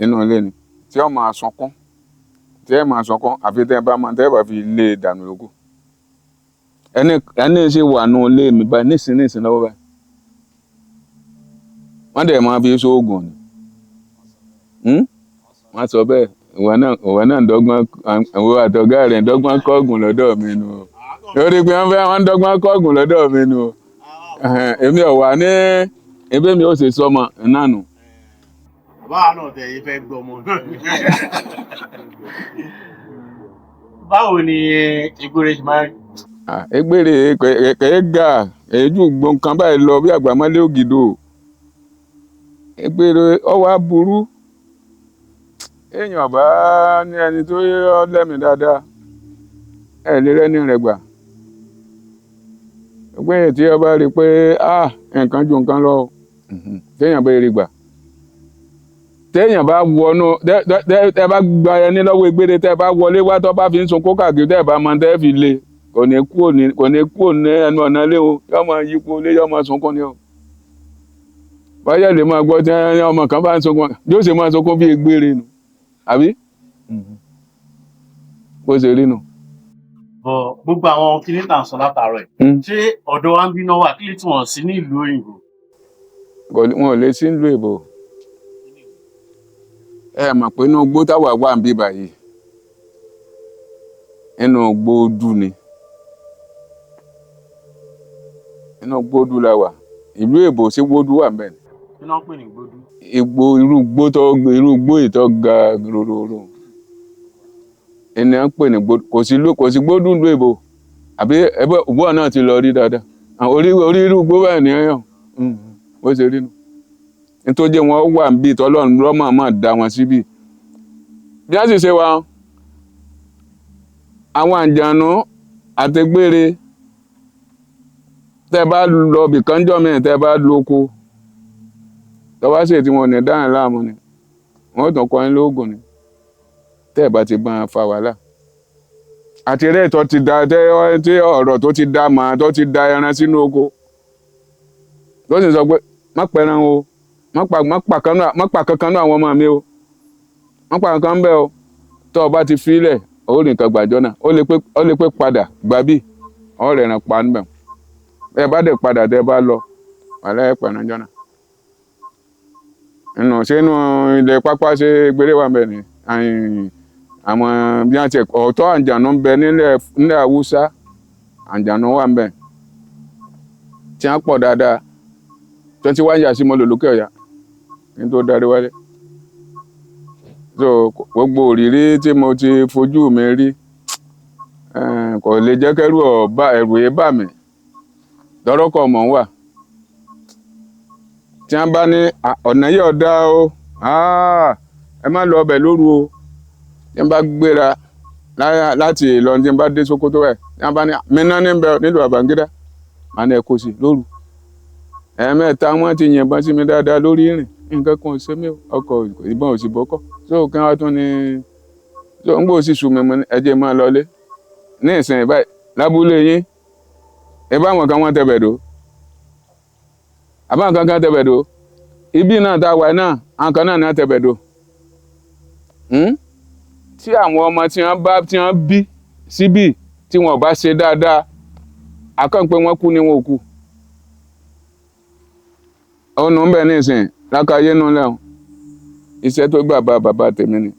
Speaker 1: inú ilé ni. Tí ó máa sunkún. Tí ẹ máa sunkún àfi tẹ́ ẹ bá máa tẹ́ ẹ bá fi lé e dànù lókù. Ẹni ṣe wà nù ilé mi báyìí nísìnyí lọ́wọ́ báyìí. Wọ́n dẹ̀ máa fi ṣoògùn ni. Wọ́n sọ bẹ́ẹ̀, ìwọ náà ń dọ́gbọ́n, ìwọ àtọ̀gá rẹ̀ ń dọ́gbọ́n kọ́gùn lọ́dọ̀ mi nù o. Lórí pé wọ́n ń dọ́gbọ́n kọ́gùn lọ́dọ̀ mi nù o. Èmi ò wà ní ebí mi ò ṣe sọmọ náà nù.
Speaker 2: Bàbá náà tẹ̀ yín fẹ́ gbọ́ ọmọ náà. Báwo ni egbèrè ṣe máa ń rí?
Speaker 1: Egbèrè kẹ̀ ga èéjú gbọ̀ǹkan báyìí lọ bí àgbàmọ́lé ògìdò. Egbèrè ọwọ́ aburú. Èèyàn bá ní ẹni tó lẹ́mìí dáadáa, ẹ lè rẹ́ni rẹ̀ gbà. Pé tí ọ bá rí i pé nǹkan ju nǹkan lọ, téèyàn bá rí gbà. Téèyàn bá wọnú, tẹ́ bá gba ẹni lọ́wọ́ egbére, tẹ́ bá wọlé wá tó bá fi ń sunkún káàkiri, tẹ́ bá mọ tẹ́ fi le, kò ní kúrò ní ẹnu ọ̀nà ilé o, yọ́ máa yípo ilé, yọ́ máa sunkún ni o. Báyọ̀ lè máa gbọ́ tí ọmọ kan bá ń sunkún, yóò ṣe máa sunkún bí egbére nù, àbí? Bó ṣe rí nù.
Speaker 2: Bọ̀ gbogbo àwọn kinní tà ń sọ látàárọ̀ ẹ̀. Ṣé ọ̀dọ̀ wa ń bínú wà kí lè tí wọ́n sí ní ìlú òyìnbó?
Speaker 1: Wọn ò lè sí ìlú èbó. Ẹ mọ̀ pé inú igbó táwa wà ń bí báyìí, inú gbódú ni. Inú gbódú la wà. Ìlú èbó sí gbódú wà ńbẹ̀ ni.
Speaker 2: Kí ló ń pè ní gbódú?
Speaker 1: Igbó irú igbó tó irú igbó yìí tó ga rororo. Ẹni à ń pè ní gbódú, kò sí gbódú ìlú èbó. Àbí ẹgbẹ́ òbúọ̀ náà ti lọ rí dáadáa. Orí irú igbó báyìí ni ẹ̀yàn. Bó ṣe rí nu. Nítorí jẹ́ wọn wà níbi tọ́lọ́run lọ́mọ máa dá wọn síbí. Bí a sì ṣe wà, àwọn àǹjànú àtẹgbére tẹ́ bá lọ bìkan jọ́ mi tẹ́ bá lóko tọ́ bá ṣe tí wọn ò ní dáhùn láàmú ni wọ́n tún kọ́ yín lóògùn ni tẹ́ bá ti bá wọn fa wàhálà. Àti eré tó ti da tí ọ̀rọ̀ tó ti da màá tó ti da ẹran sínú oko tó sì sọ pé Má pẹran o, má pa kankan náà àwọn ọmọ mi o, má pa kankan bẹ́ẹ̀ o. Tó o bá ti filẹ̀, ó rí nǹkan gbàjọ́ náà, ó lè pé padà gbà bí ọ̀ rẹ̀ ràn pa níbẹ̀. Ẹ bá dẹ̀ padà tẹ́ bá lọ, wàhálà ẹ̀ pẹ̀ràn jọ náà. Nínú ṣé inú ilẹ̀ pápá ṣe gbére wà bẹ́ẹ̀ ni àwọn bí wọ́n ti ọ̀tọ̀ àǹjànú ń bẹ nílẹ̀ Haúsá, àǹjànú wà ń bẹ tí wọ́n pọ̀ dáadáa. 21 years mo lò lókè ọ̀yà kí n tó darí wálé. So gbogbo òrìrí tí mo ti fojú mi rí kò lè jẹ́ kẹ́rù ọ̀bá ẹ̀rù yẹn bà mí. Lọ́rọ́kọ̀ mọ̀ ń wà tí wọ́n bá ní ọ̀nà yìí ọ̀dá o, ẹ má lọ ọbẹ̀ lóru o. Tí wọ́n bá gbéra láti Ìlọrin, tí wọ́n bá dé Sókótó ẹ̀, tí wọ́n bá ní Minna ní bẹ nílùú Àbàngídá, màá ní ẹ kó sí lóru. Ẹ̀ẹ̀mẹ́ta wọ́n ti yìnbọn sí mi dáadáa lórí ìrìn, nǹkan kan ò ṣe mí, ọkọ̀ ìbọn ò sì bọ́kọ̀. So kí wọ́n tún ní so ń gbòó sì sùn mí, mo ní ẹ jẹ́ máa lọlé ní ìsìn báyìí. Lábúlé yín ẹ bá àwọn kan wọ́n tẹ̀bẹ̀ dò, àbá nǹkan kan tẹ̀bẹ̀ dò, ibi náà tá a wà náà àwọn kan náà ní wọ́n tẹ̀bẹ̀ dò. Tí àwọn ọmọ tí wọ́n bá tí wọ́n bí síbí tí wọn ò bá ṣe dáadáa, àkànpé wọn kú ni wọn ò kú. Ọ̀nà ń bẹ ní ìsìn lákàáyé nù lẹ́hìn. Iṣẹ́ tó gbà bá bàbá tèmi ni.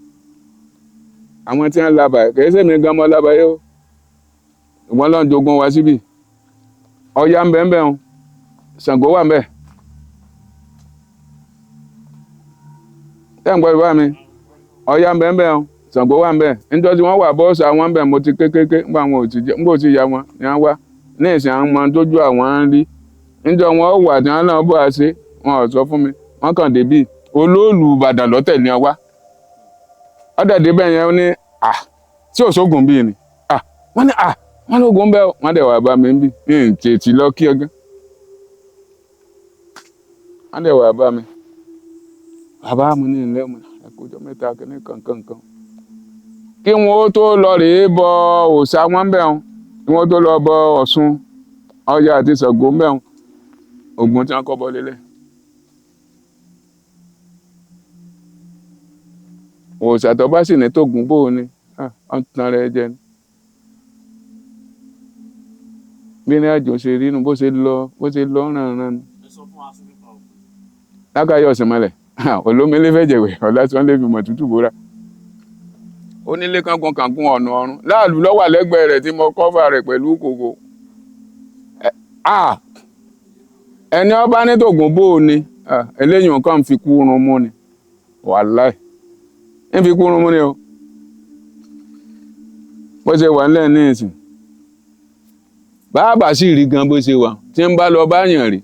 Speaker 1: Àwọn tí wọ́n labà kìí ṣèmi gan mọ́ labà yìí o. Ìwọ́n lọ́n jogún wa síbí. Ọya ń bẹ ń bẹ o, Ṣàngó wà ń bẹ. Tẹ́ ń gbọ́ ìbá mi, Ọya ń bẹ ń bẹ o, Ṣàngó wà ń bẹ. Níjọ́ tí wọ́n wà bọ́ọ̀sì àwọn ń bẹ, mo ti kékeré ńgbà wọn ò ti jẹ́, ńgbà ò ti ya wọn ni wọ́n wá. Ní ìsìn àwọn ọmọ tójú àwọn ń rí. Níjọ́ wọn wà tí wọ́n náà bọ́ àṣẹ, wọn ò sọ fún mi, wọ́n kàn débí. Olóòlù Ìbàdàn lọ́tẹ̀ ni wá. Ọ̀dẹ̀ débẹ̀ yẹn ní à tí ò sógun bíi ni. À wọ́n ní à wọ́n lóògùn bẹ́ẹ̀, wọ́n dẹ̀ wà bá mi ń bì ní tètè lọ kí ọgán. Wọ́n dẹ̀ wà bá mi. Bàbá mi ní ilé mi, ẹ̀kọ́jọ́ mẹ́ta kìíní kankankan. Kí wọ́n ó tó lọ rèé bọ òòṣà wọn bẹ̀ wọn, kí wọ́n tó lọ bọ Ọ̀ṣun, Ọya àti Ṣàngó bẹ̀ wọn, Ògún tí wọ́n kọ́ bọ lélẹ̀. Òòṣà tó bá sì ní tògún bò ó ni, ọ̀n tan rẹ̀ jẹ ni. Bí ní àjò ṣe rí nu, bó ṣe lọ rànran ni. Lákàáyé ọ̀sìn mọ́lẹ̀, olómìnira fẹ́ jẹ̀wẹ̀, ọ̀làsán lè fi mọ̀ tútù bóra. Onílé kankan kankan ọ̀nà ọ̀run. Láàlú ló wà lẹ́gbẹ̀ẹ́ rẹ̀ tí mo kọ́fà rẹ̀ pẹ̀lú kòkò. Ẹni ọba ní tògún bò ó ni, eléyìí nǹkan fi kú run mú ni. Wàláì, ń fi kú run mú ni o. Bó ṣe wà nílẹ̀ ní ìsìn. Bàbá sì rí gan bó ṣe wà, tí ń bá lọ bá yàn rí.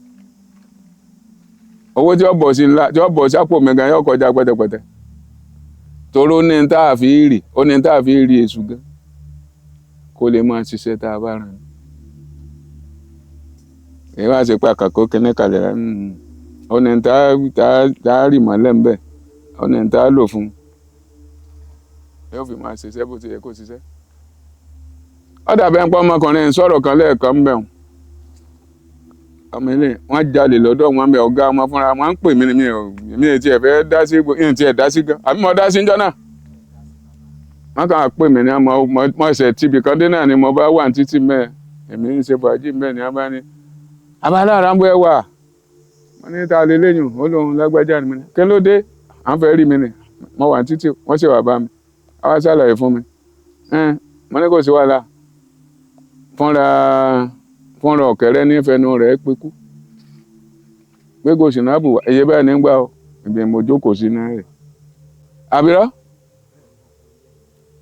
Speaker 1: Owó tí ó bọ̀ sí ńlá, tí ó bọ̀ sápò mi gan yóò kọjá pẹ́tẹpẹ́tẹ. Toró ní tá a fi rí, ó ní tá a fi rí èṣù gan. Kó lè máa ṣiṣẹ́ tá a bá rán. Èyí wá ṣe pé àkàkọ́ kíní kalẹ̀ rẹ̀. Ó ní tá a rì mọ́lẹ̀ ńbẹ̀, ó ní tá a lò fún. Yóò fi máa ṣiṣẹ́ bó ti yẹ kó ṣiṣẹ́. Ó dàbí ẹni pé ọmọkùnrin ń sọ̀rọ̀ kan lẹ́ẹ̀kan ńbẹ̀ hùn. Ọmọ ilé wọn jalè lọ́dọ̀ wọn bẹ ọ̀gá wọn fúnra wọn ń pè mí ni mi ò tiẹ̀ fẹ́ dá sí, mi ò tiẹ̀ dá sí gan. Àbí mo dá sí ńjọ́ náà? Wọ́n kàn pè mí ní mo ṣẹ̀ tibì kan dé náà ni mo bá wà ní títì mẹ́ẹ̀. Èmi ń ṣe fàájì mẹ́ẹ̀ ni wọ́n bá ní. Abala àràǹbọ̀ ẹ wà. Mo ní ta lè léyìn, ó lóun lágbájá ni mo ní. Kí ló dé? À ń fẹ́ rí mi ni. Mo wà ní títì, wọ́n sì wà bá mi. Wọ́n wá ṣàlàyé fún mi. Mo ní kò sí wàhálà. Fúnra ọ̀kẹ́rẹ́ ní fẹnu rẹ̀ pé kú. Pé kò sì náà bù wá, iye báyìí ní gbà ó, ibi mo jókòó sí náà rẹ̀. Àbírọ́?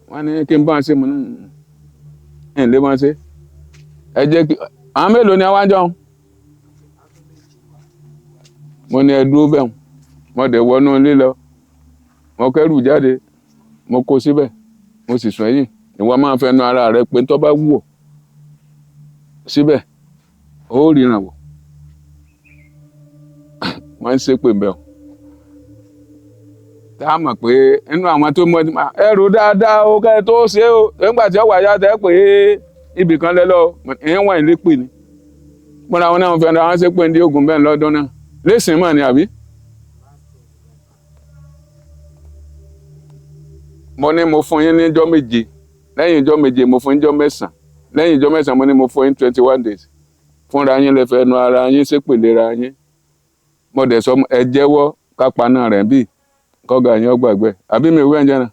Speaker 1: Wọ́n ní kí n bá ń ṣe, mo ní ẹ̀ lé bá ń ṣe. Ẹ jẹ́ kí àwọn mélòó ni àwa jọ? Mo ní ẹ dúró bẹ́ẹ̀. Mo dẹ̀ wọnú ilé lọ. Mo kẹ́rù jáde, mo kó síbẹ̀, mo sì sùn ẹ̀yìn. Ìwọ máa ń fẹnu ara rẹ pé tó bá wù ọ́ síbẹ̀, ó ríran wò. Wọ́n ń ṣépè bẹ́ẹ̀ o. Tá a mọ̀ pé inú àwọn tó mọ̀ ẹrù dáadáa o kẹ́ ẹ tó ṣe o. Nígbà tí ó wà yá tẹ́ pé ibì kan lẹ́ lọ, ìyẹn wọ̀nyí lè pè ní. Múra wọn náà fẹ́ràn àwọn ṣépè ní ogun bẹ́ẹ̀ lọ́dún náà. Lẹ́sìn mọ̀ ni àbí. Mo ní mo fún yín ní ijọ́ 7, lẹ́yìn ijọ́ 7 mo fún yín ijọ́ 9, lẹ́yìn ijọ́ 9 mo ní mo fún yín 21 days. Fúnra yín lè fẹ́ nu ara yín ṣépèlera yín. Mo dẹ̀ sọ, ẹ jẹ́wọ́ kápá náà rẹ̀ bí kọ́gà yín ọgbàgbẹ́ àbí mi ò wẹ́ ń jẹ́ náà.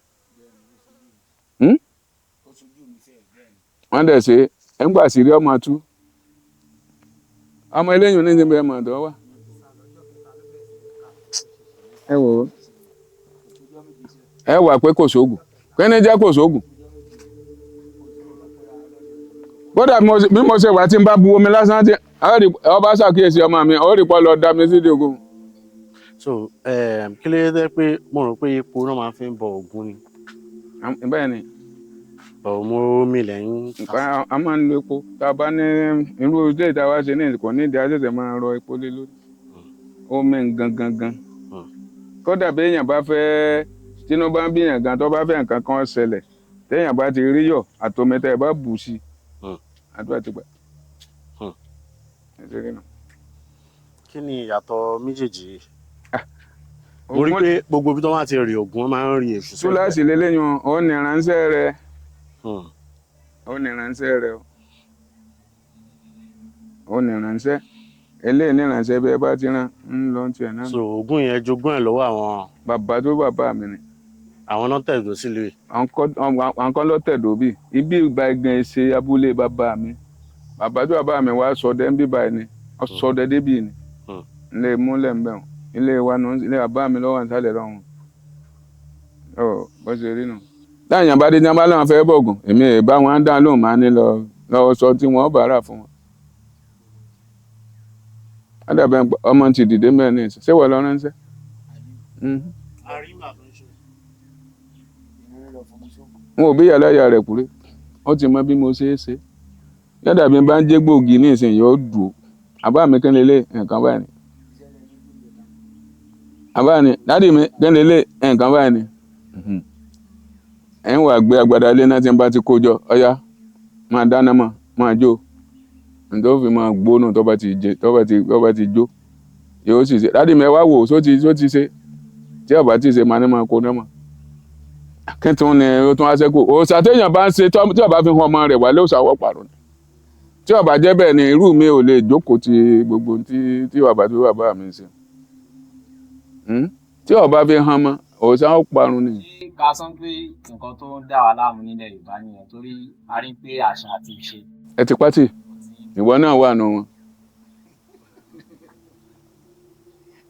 Speaker 1: Wọ́n dẹ̀ ṣe ẹ̀ ń gbà sí rí ọmọ tú ọmọ eléyìí ní ìdíbẹ̀ mọ̀ ọ̀dọ́ wà. Ẹ wò ó, ẹ wà pé kò sóògùn, kẹ́ni jẹ́ kò sóògùn. Kódà bí mo ṣe wà, tí n bá bu omi lásán tí ọba ṣàkíyèsí ọmọ mi, ó rí pọ́ lọ dá mi sídìí ogun.
Speaker 2: So kí ló dé pé mo rò pé epo náà máa fi ń bọ Ògún ni?
Speaker 1: Bẹ́ẹ̀ ni.
Speaker 2: Bọ̀ mo omi lẹ́yìn.
Speaker 1: Nǹkan a máa ń lo epo tá a bá ní irú ilé ìta wa ṣe ní kò ní ìdí àṣẹ̀ṣẹ̀ máa rọ epo lé lórí omi gangan gan. Kódà bí èèyàn bá fẹ́ tínú bá ń bíyàn gan, tó bá fẹ́ nǹkan kan ṣẹlẹ̀, téèyàn bá ti rí yọ̀ àtomi tẹ́ ẹ bá bù sí i, àdúrà ti gbà. Ẹ ṣe rí nu.
Speaker 2: Kí ni ìyàtọ̀ méjèèjì yìí? Mo rí pé gbogbo ibi tó máa ti rí Ògún, wọ́n máa ń rí Èṣù sẹ́gbẹ̀ẹ́.
Speaker 1: Túláàsì lélẹ́yìn, ó ní ìránṣẹ́ rẹ̀, ó ní ìránṣẹ́ rẹ̀ o, ó ní ìránṣẹ́ eléyìí, ní ìránṣẹ́ bí ẹ bá ti rán ń lọ tiẹ̀ náà.
Speaker 2: So Ògún yẹn jogún ẹ̀ lọ́wọ́ àwọn
Speaker 1: Bàbá tó bàbá mi ni.
Speaker 2: Àwọn náà tẹ̀dó sílùú yìí.
Speaker 1: Àwọn kan ló tẹ̀dó bí ibi ìgbà gan ṣe abúlé bàbá mi. Bàbá tó bàbá mi wá sọdẹ ń bí báyìí ni ó sọdẹ débì ni. Ilé múlẹ̀ ń bẹ̀ wọ́n, ilé wa nù, ilé bàbá mi lọ́wọ́ nísàlẹ̀ lọ́hùn ọ bó ṣe rí nù. Táyà bá dé ní abá láwọn fẹ́ bọ̀gùn, èmi ẹ̀ bá wọn dá lóhùn, máa ní lọ lọ sọ tí wọ́n bá rà fún wọn. Ádàbẹ̀ ọmọ ti dìde mẹ́rin ní ìsìn, ṣé wọ́n lọ ránṣẹ́? Mhm. N ò bí yàrá ìyá rẹ̀ kúrẹ́, ó ti mọ bí mo ṣe é ṣe. Yàrá mi bá ń jẹ́ gbòógì ní ìsìn yóò dùn ó. Àbá mi kí ni lé nǹkan báyìí ni. Àbá ni daddy mi kí ni lé nǹkan báyìí ni. Ẹ̀ ń wà gbé agbada ilé náà tí n bá ti kó jọ, ọ̀yá máa dáná mọ́, máa jó. Nítorí ó fi máa gbóná tó bá ti jẹ, tó bá ti jó yóò sì ṣe. Daddy mi, ẹ wá wò só ti ṣe. Tí ó bá ti ṣe, máa ní máa kó náà mọ́. Kí tún ni ó tún wá ṣẹ́kù? Òòṣà téèyàn bá ń ṣe tí ó bá fi hàn ọmọ rẹ̀ wálé, òòṣà wọ́ pàrọ̀ ni. Tí ó bá jẹ́ bẹ́ẹ̀ ni, irú mi ò lè jókòó ti gbogbo tí bàbá tó bàbá mi ń ṣe. Tí ó bá fi hàn mọ́, òòṣà ó parun ni.
Speaker 3: Ṣé ká sọ pé nǹkan tó ń dà wá láàmú nílẹ̀ Yorùbá nìyẹn, torí a rí pé àṣà àti ìṣe
Speaker 1: Ẹ ti pátì, ìwọ náà wà nù wọn.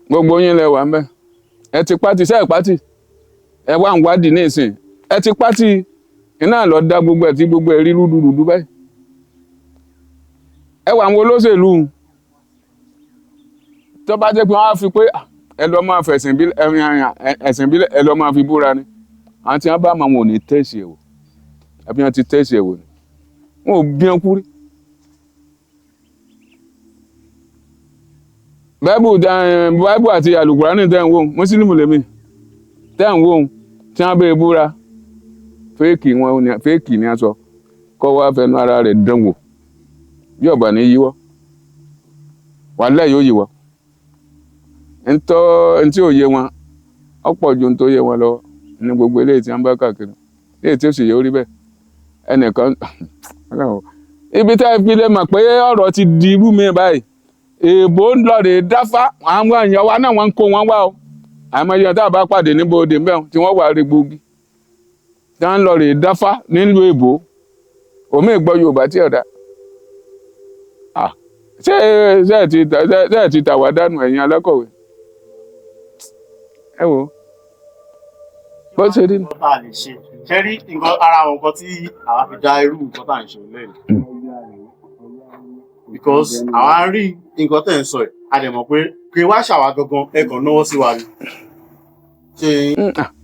Speaker 1: Gbogbo yín lẹ wà ń bẹ̀. Ẹ ti pátì, sẹ́ẹ̀ pátì. Ẹ wá ń wádìí ní ìsìn. Ẹ ti pátì, iná lọ dá gbogbo ẹ̀ tí gbogbo ẹ̀ rí rúdurùdu báyìí. Ẹ wà àwọn olóṣèlú tó bá jẹ́ pé wọ́n á fi pé ẹ lọ máa fẹ̀sìn bílẹ̀, ẹ̀sìn bílẹ̀, ẹ lọ máa fi búra ni. Àwọn tí wọ́n bá máa wọn ò ní tẹ̀sí ẹ̀ wò, àbí wọ́n ti tẹ̀sí ẹ̀ wò ni. Wọn ò bí wọn kú rí. Báíbù àti àlùkùránì tẹ́ ń wò, mùsùlùmí lèmi tẹ́ ń wò, tí wọ́n bẹ́ẹ̀ búra, fake wọn ni, fake ni a sọ kọ́ wá fẹnu ara rẹ̀ dán wò bí ọ̀bà ní yíwọ́, wàhálà yóò yíwọ́. Ntọ́ ntí ò yé wọn ọ̀pọ̀ ju ntọ́ yé wọn lọ ní gbogbo eléyìí tí wọ́n bá káàkiri, eléyìí tí ó sì yẹ orí bẹ́ẹ̀. Ẹnìkan ibi tá a fi lè mọ̀ pé ọ̀rọ̀ ti di irú mi báyìí, èèbó ń lọ rè dáfá, àwọn èèyàn wa náà wọ́n ń kó wọn wá o. Àmọ́ iye tá a bá pàdé ní bòde mbẹ́ tí wọ́n wà rí gbòógì tí wọ́n ń lọ rè dáfá nílùú èèbó, òmí ìgbọ́ Yorùbá tí ọ̀dà. Ṣé ẹ ti tà wá dànù, ẹ̀yin alákọ̀wé? Ẹ wò ó bó ṣe rí.
Speaker 2: Nǹkan tá a lè ṣe ṣe rí nǹkan ara àwọn nǹkan tí àwa fi dá irú nǹkan tá à ń ṣe lẹ́yìn, because àwa rí nǹkan tẹ̀ ń sọ yìí, a dẹ̀ mọ̀ pé kí wá ṣàwà gangan, ẹ kàn náwó sí wa ni. Ṣe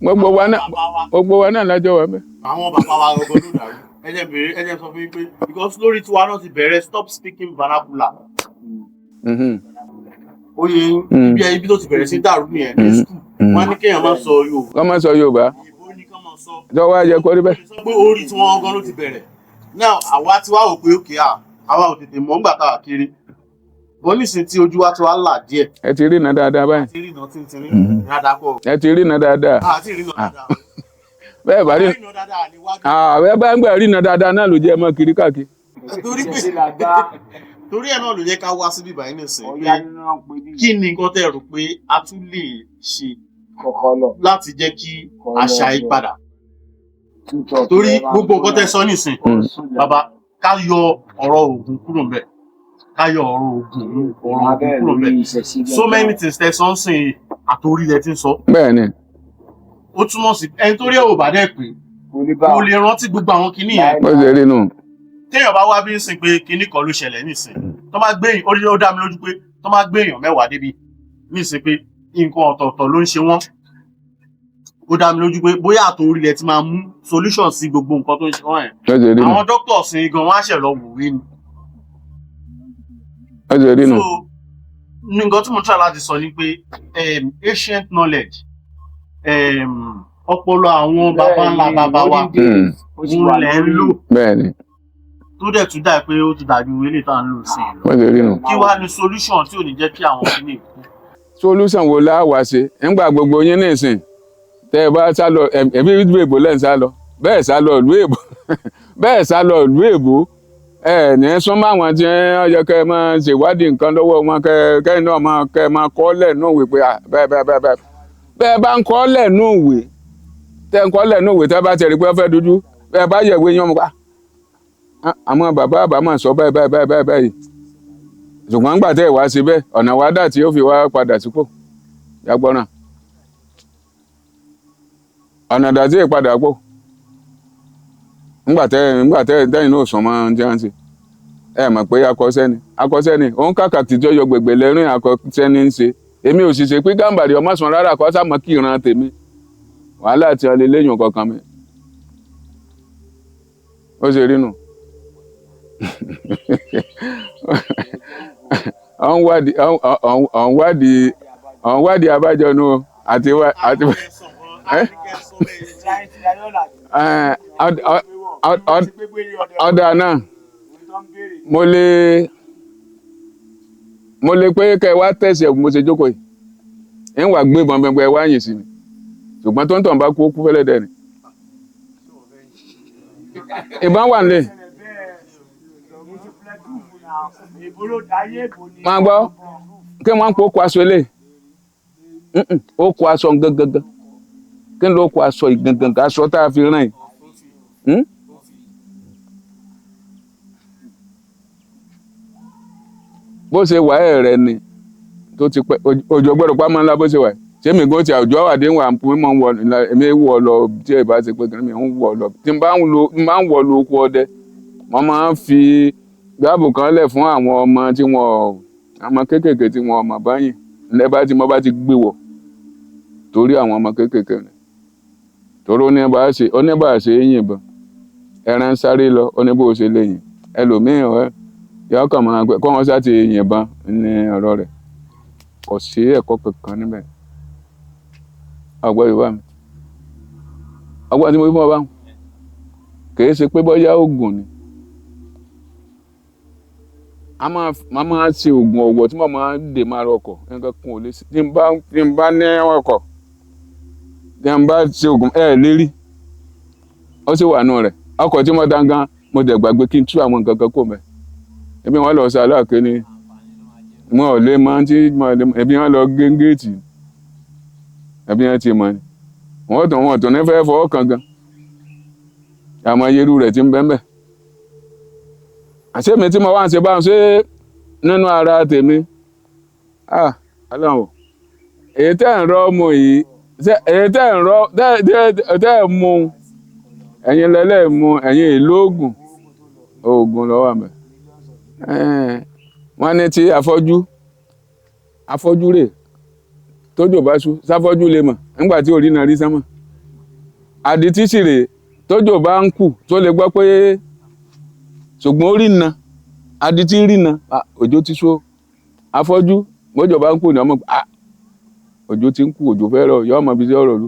Speaker 1: Gbogbo wa náà
Speaker 2: bàbá wa
Speaker 1: gbogbo wa náà lájọ wà bẹ́ẹ̀.
Speaker 2: Àwọn bàbá wa gangan ló dàrú. Ẹ jẹ́ bèrè, ẹ jẹ́ sọ fún yín pé because lórí tiwa náà ti bẹ̀rẹ̀ stop speaking vernacular. Ó yẹ yín? Ibi tó ti bẹ̀rẹ̀ sí dàrú nìyẹn ní school. Wọ́n á ní kéèyàn má sọ Yorùbá.
Speaker 1: Kọ́ máa sọ Yorùbá.
Speaker 2: Òyìnbó ní kán máa sọ.
Speaker 1: Tó wá yẹ kó rí bẹ́ẹ̀.
Speaker 2: Sọ pé orí tí wọ́n gan ló ti bẹ̀rẹ̀. Now àwa ti wá wò pé òkè à àwa ò tètè mọ̀ ńgbà tá a kéré. Bọ́n nísìnyí tí ojú wa ti wá là díẹ̀.
Speaker 1: Ẹ ti rí iná dáadáa báyìí.
Speaker 2: Àti rí iná tí ń rí dáadáa kọ́.
Speaker 1: Ẹ ti rí iná dáadáa.
Speaker 2: Àti rí iná dáadáa.
Speaker 1: Bẹ́ẹ̀ bá rí
Speaker 2: Rí iná dáadáa ní wájú.
Speaker 1: Ààrẹ bá ń gbà rí iná dáadáa náà ló jẹ́ ẹ mọ́ kiri káàkiri.
Speaker 2: Torí pé
Speaker 3: Ìṣẹ̀ṣe làgbà.
Speaker 2: Torí ẹ̀ náà ló yẹ ká wá síbí báyìí nísìnyí pé
Speaker 3: Ọ̀yá nínú wọn pé bí
Speaker 2: kí ni nǹkan tẹ́ rò pé a tún lè ṣe
Speaker 3: kọ̀kọ́lọ̀.
Speaker 2: láti jẹ́ kí àṣà yìí padà.
Speaker 3: Tútọ̀
Speaker 2: Torí gbogbo nǹkan tẹ́ sọ nísìnyí, bàbá, ká yọ ọ̀rọ̀ Ògún kúrò ńbẹ̀. Ká yọ ọ̀rọ̀ Ògún kúrò ńbẹ̀. So many things tẹ́ sọ ń sìn àtòrí lẹ ti ń sọ.
Speaker 1: Bẹ́ẹ̀ ni.
Speaker 2: Ó túmọ̀ sí ẹni tó rí ẹ̀ ò bá dẹ̀ pé kò lè rántí gbogbo àwọn kinní yẹn.
Speaker 1: Bó ṣe rí nù.
Speaker 2: Téèyàn bá wá bí ń sìn pé kinní kan ló ṣẹlẹ̀ nísìn, tó bá gbé ó rí ó dá mi lójú pé tó bá gbé èèyàn 10 débi nísìn pé nǹkan ọ̀tọ̀ọ̀tọ̀ ló ń ṣe wọ́n. Ó dá mi lójú pé bóyá àtòrí lẹ ti máa mú solution sí gbogbo nǹkan tó ń ṣe wọ́n yẹn.
Speaker 1: Bó ṣe rí nù.
Speaker 2: Àwọn doctors sin gan wọ́n á ṣẹ̀ lọ wòwe ni.
Speaker 1: Bó ṣe rí nù.
Speaker 2: So nǹkan tí mo try láti sọ ni pé ancient knowledge, ọpọlọ àwọn baba ńlá baba wa òun lẹ̀ ń lò.
Speaker 1: Bẹ́ẹ̀ ni.
Speaker 2: Tó dẹ̀ tún dà pé ó ti dàbí ilé tá à ń lò sí i lọ.
Speaker 1: Bó ṣe rí nù.
Speaker 2: Kí wàá ní solution tí ò ní jẹ́ kí àwọn kìíní kú?
Speaker 1: Solution wo la wá ṣe nígbà gbogbo yín nísìn tẹ́ ẹ bá sá lọ ẹbí ìlú èbó lẹ́ ń sá lọ, bẹ́ẹ̀ sá lọ ìlú èbó, bẹ́ẹ̀ sá lọ ìlú èbó, ẹ ní súnmọ́ àwọn tí wọ́n yẹ kẹ́ ẹ máa ṣèwádìí nǹkan lọ́wọ́ wọn, kẹ́yìn náà máa kẹ́ ẹ máa kọ́ lẹ́nu ìwé pé bẹ́ẹ̀ bẹ́ẹ̀ bẹ́ẹ̀ bẹ́ẹ̀ bẹ́ẹ̀ bá ń kọ́ lẹ́nu ìwé, tẹ́ ń kọ́ lẹ́nu ìwé, tẹ́ bá tẹ̀ rí pé wọ́n fẹ́ dojú bẹ́ẹ̀ bá yẹ̀ ìwé yín ọmọ pa àmọ́ bàbá àbá máa sọ báyìí báyìí báyìí báyìí, ṣùgbọ́n ńgbà tẹ́ ẹ̀ wá sí bẹ́ẹ̀ ọ̀nà wa dà tí ó fi wá padà sípò yàgbọ́nà ọ̀nà dà tí ì padà pò ńgbà tẹ́ tẹ́yìn náà sùn mọ́ ohun tí wọ́n ń ṣe. Ẹ mọ̀ pé akọ́ṣẹ́ni akọ́ṣẹ́ni òun kàkà tí tó yọ gbègbè lẹ́rìn akọ́ṣẹ́ni ń ṣe. Èmi ò sì ṣe pé Gàmbàrí ọmọ sùn rárá kọ́ sàmọ́ kí ìran tèmi wàhálà tí wọ́n lè léyìn kankan mi ó ṣe rí nù. Ọ̀n wádìí abájọ nù àti àti ọ̀dà náà mo lè pé kẹ́ ẹ wá tẹ̀sí ẹ̀ mo ṣe jókòó yìí ń wà gbé ìbọn pẹpẹ wá yìn sí mi, ṣùgbọ́n tó ń tàn bá kú ó kú fẹ́lẹ́ dẹ̀ ni. Ìbọn wà nílé. Máa gbọ́ kí wọ́n ń po kó aṣọ ilé ó kó aṣọ gangan, kí ló kó aṣọ gangan, aṣọ tá a fi rán yìí. Bó ṣe wà ẹ̀ rẹ ni tó ti pẹ́ òjò gbọ́dọ̀ pa máa ń la bó ṣe wà ẹ̀ ṣé mi gan ti àwùjọ àwàdé wà mí mọ̀ ń wọ èmi wọ̀ lọ tí ẹ bá ṣe pé kí mi ń wọ̀ lọ tí n bá ń wọ̀ lọ oko ọdẹ, mo máa ń fi gáàbù kan lẹ̀ fún àwọn ọmọ tí wọn ọmọ kéékèèké tí wọn ọmọ báyìí lẹ́bàá tí mo bá ti gbé wọ̀ torí àwọn ọmọ kéékèèké ni torí oníbà ṣe é yìnbọn ẹran sáré lọ oníbò ṣe lè yìn ẹlòmíì ọ̀ yọ kàn máa gbẹ kọ́ wọn sá ti yìnbọn ní ọ̀rọ̀ rẹ̀ kò sí ẹ̀kọ́ kankan níbẹ̀. Ọgbọ́n Yorùbá mi, ọgbọ́n tí mo fi fún ọ bá wọn kì í ṣe pé bóyá oògùn ni a máa ṣe oògùn ọ̀wọ̀ tí mo máa ń dè máa rọ ọkọ̀ nǹkan kan ò lè ṣe tí n bá ní ọkọ̀ tí n bá ṣe oògùn ẹ̀ lérí ó sì wà nù rẹ̀ ọkọ̀ tí mo dán gan mo dẹ̀ gbàgbé kí n tú àwọn nǹkan kan kó mẹ́ ẹbí wọn lọ sí aláàké ni wọn ò lè máa tí ẹbí wọn lọ gé géètì ẹbí wọn ti mọ ni wọn tún ní fẹ́ fọwọ́ kan gan àmọ́ yerú rẹ̀ ti ń bẹ́ẹ̀ bẹ́ẹ̀ àṣé mi tí mo wá ń ṣe báwọn ṣe nínú ara tèmi Ọlọ́run èyí tẹ́ ń rọ́ mu yìí èyí tẹ́ ń rọ́ tẹ́ ń mu ẹ̀yin lẹ́lẹ́ mu ẹ̀yin ìlú ògùn ògùn lọ́wọ́ àmì wọ́n ní tí afọ́jú rè tójò bá ṣú sáfọ́jú lè mọ̀ nígbà tí orí náà rí sánmọ̀ àdìtí sì rè tójò bá ń kù tó lè gbọ́ pé ṣùgbọ́n ó rí na adití rí na òjò ti ṣó afọ́jú bójò bá ń kù ní ọmọ òjò ti ń kù òjò fẹ́ rọ̀ yọ ọmọ bíi sí ọ̀rọ̀ lu.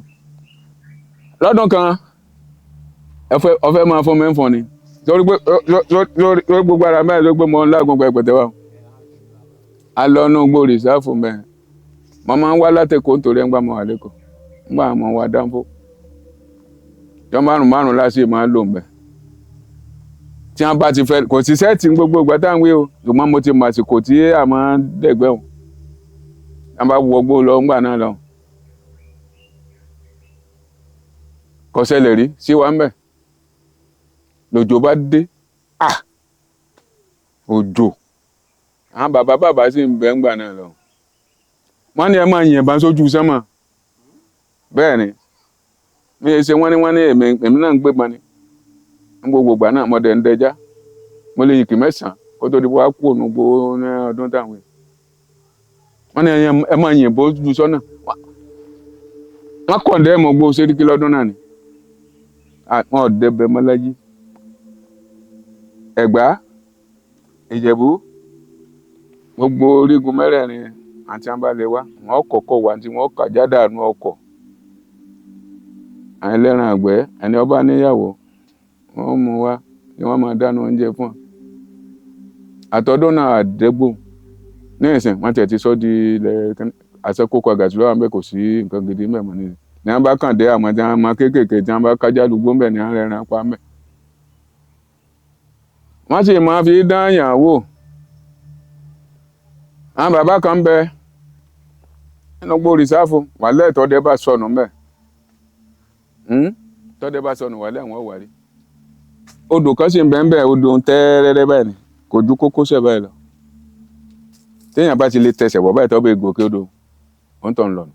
Speaker 1: Lọ́dún kan ọfẹ́ máa fún mi ń fọn ni torí pé lórí gbogbo ara mẹ́rin ló gbé mọ́ ńlá gbogbo ẹgbẹ̀tẹ̀ wa. A lọ inú igbó rìsáàfù mẹ́. Mo máa ń wá látẹ̀kọ́ nítorí ẹ̀ ń gbà mọ́ wà lẹ́kọ̀ọ́. Ń gbà mọ́ wa dánfó. Jọ márùn márùn láti máa ń lò ń bẹ̀. Tí wọ́n bá ti fẹ́, kò sí sẹ́ẹ̀tì gbogbo ìgbà tá à ń wí o. Ṣùgbọ́n mo ti mọ àsìkò tí a máa ń dẹ̀gbẹ́ o. Tí wọ́n bá wọgbó lọ ńgbà náà lọ. Kò ṣẹlẹ̀ rí sí wa ń bẹ̀. Lòjò bá dé. Ah! Òjò. Àwọn bàbá bàbá sì ń bẹ ńgbà náà lọ. Wọ́n ní ẹ máa yìnbọn sójú sánmà. Bẹ́ẹ̀ ni. Mi ò ṣe wọ́n ní èmi náà ń gbébọn ni. Ní gbogbo ìgbà náà mo dẹ̀ ń dẹja. Mo lè yìnkì mẹ́sàn-án kó tó di pé wá kú ònú gbó ní ọdún táwọn yìí. Wọ́n ní ẹ máa yìnbọn sójú sọ́nà. Wọ́n kọ̀ndẹ́ẹ̀mù gbó Séríkí lọ́dún náà ni. Wọn ò dẹbẹ̀ mọ́ láyé. Ẹ̀gbá, Ìjẹ̀bú, gbogbo orígun mẹ́rẹ̀ẹ̀rin àti àǹbalẹ̀ wa, wọ́n kọ́kọ́ wá tí wọ́n kà jáde àánú ọkọ̀. Àwọn ẹlẹ́ran àgbẹ̀, ẹni ọba níyàwó, wọ́n mú wá kí wọ́n máa dáná oúnjẹ fún wọn. Àtọ́dún náà àdẹ́gbò. Ní ìsìn, wọ́n tiẹ̀ ti sọ di ilẹ̀ àṣẹ kókó àgàtì lọ́wọ́ àbẹ́ kò sí nǹkan gidi mẹ́ mọ́ ní. Ní wọ́n bá kàn dé àwọn tí wọ́n máa kéékèèké tí wọ́n bá kájá lùgbó ńbẹ̀ ní wọ́n rẹran pa ńbẹ̀. Wọ́n sì máa fi dán yàn wò. Àwọn bàbá kan ń bẹ nínú igbó rìsáàfù, wàhálà tọ́dẹ bá sọnù ńbẹ̀. Tọ́dẹ bá sọnù wàhálà wọn wà rí. Odò kan sì ń bẹ ńbẹ̀, odò ń tẹ́rẹ́rẹ́ báyìí ni, kò ju kókósẹ̀ báyìí lọ. Téèyàn bá ti lè tẹsẹ̀ wọ̀ báyìí tó bá gòkè odò, ó ń tọ̀ ń lọ nù.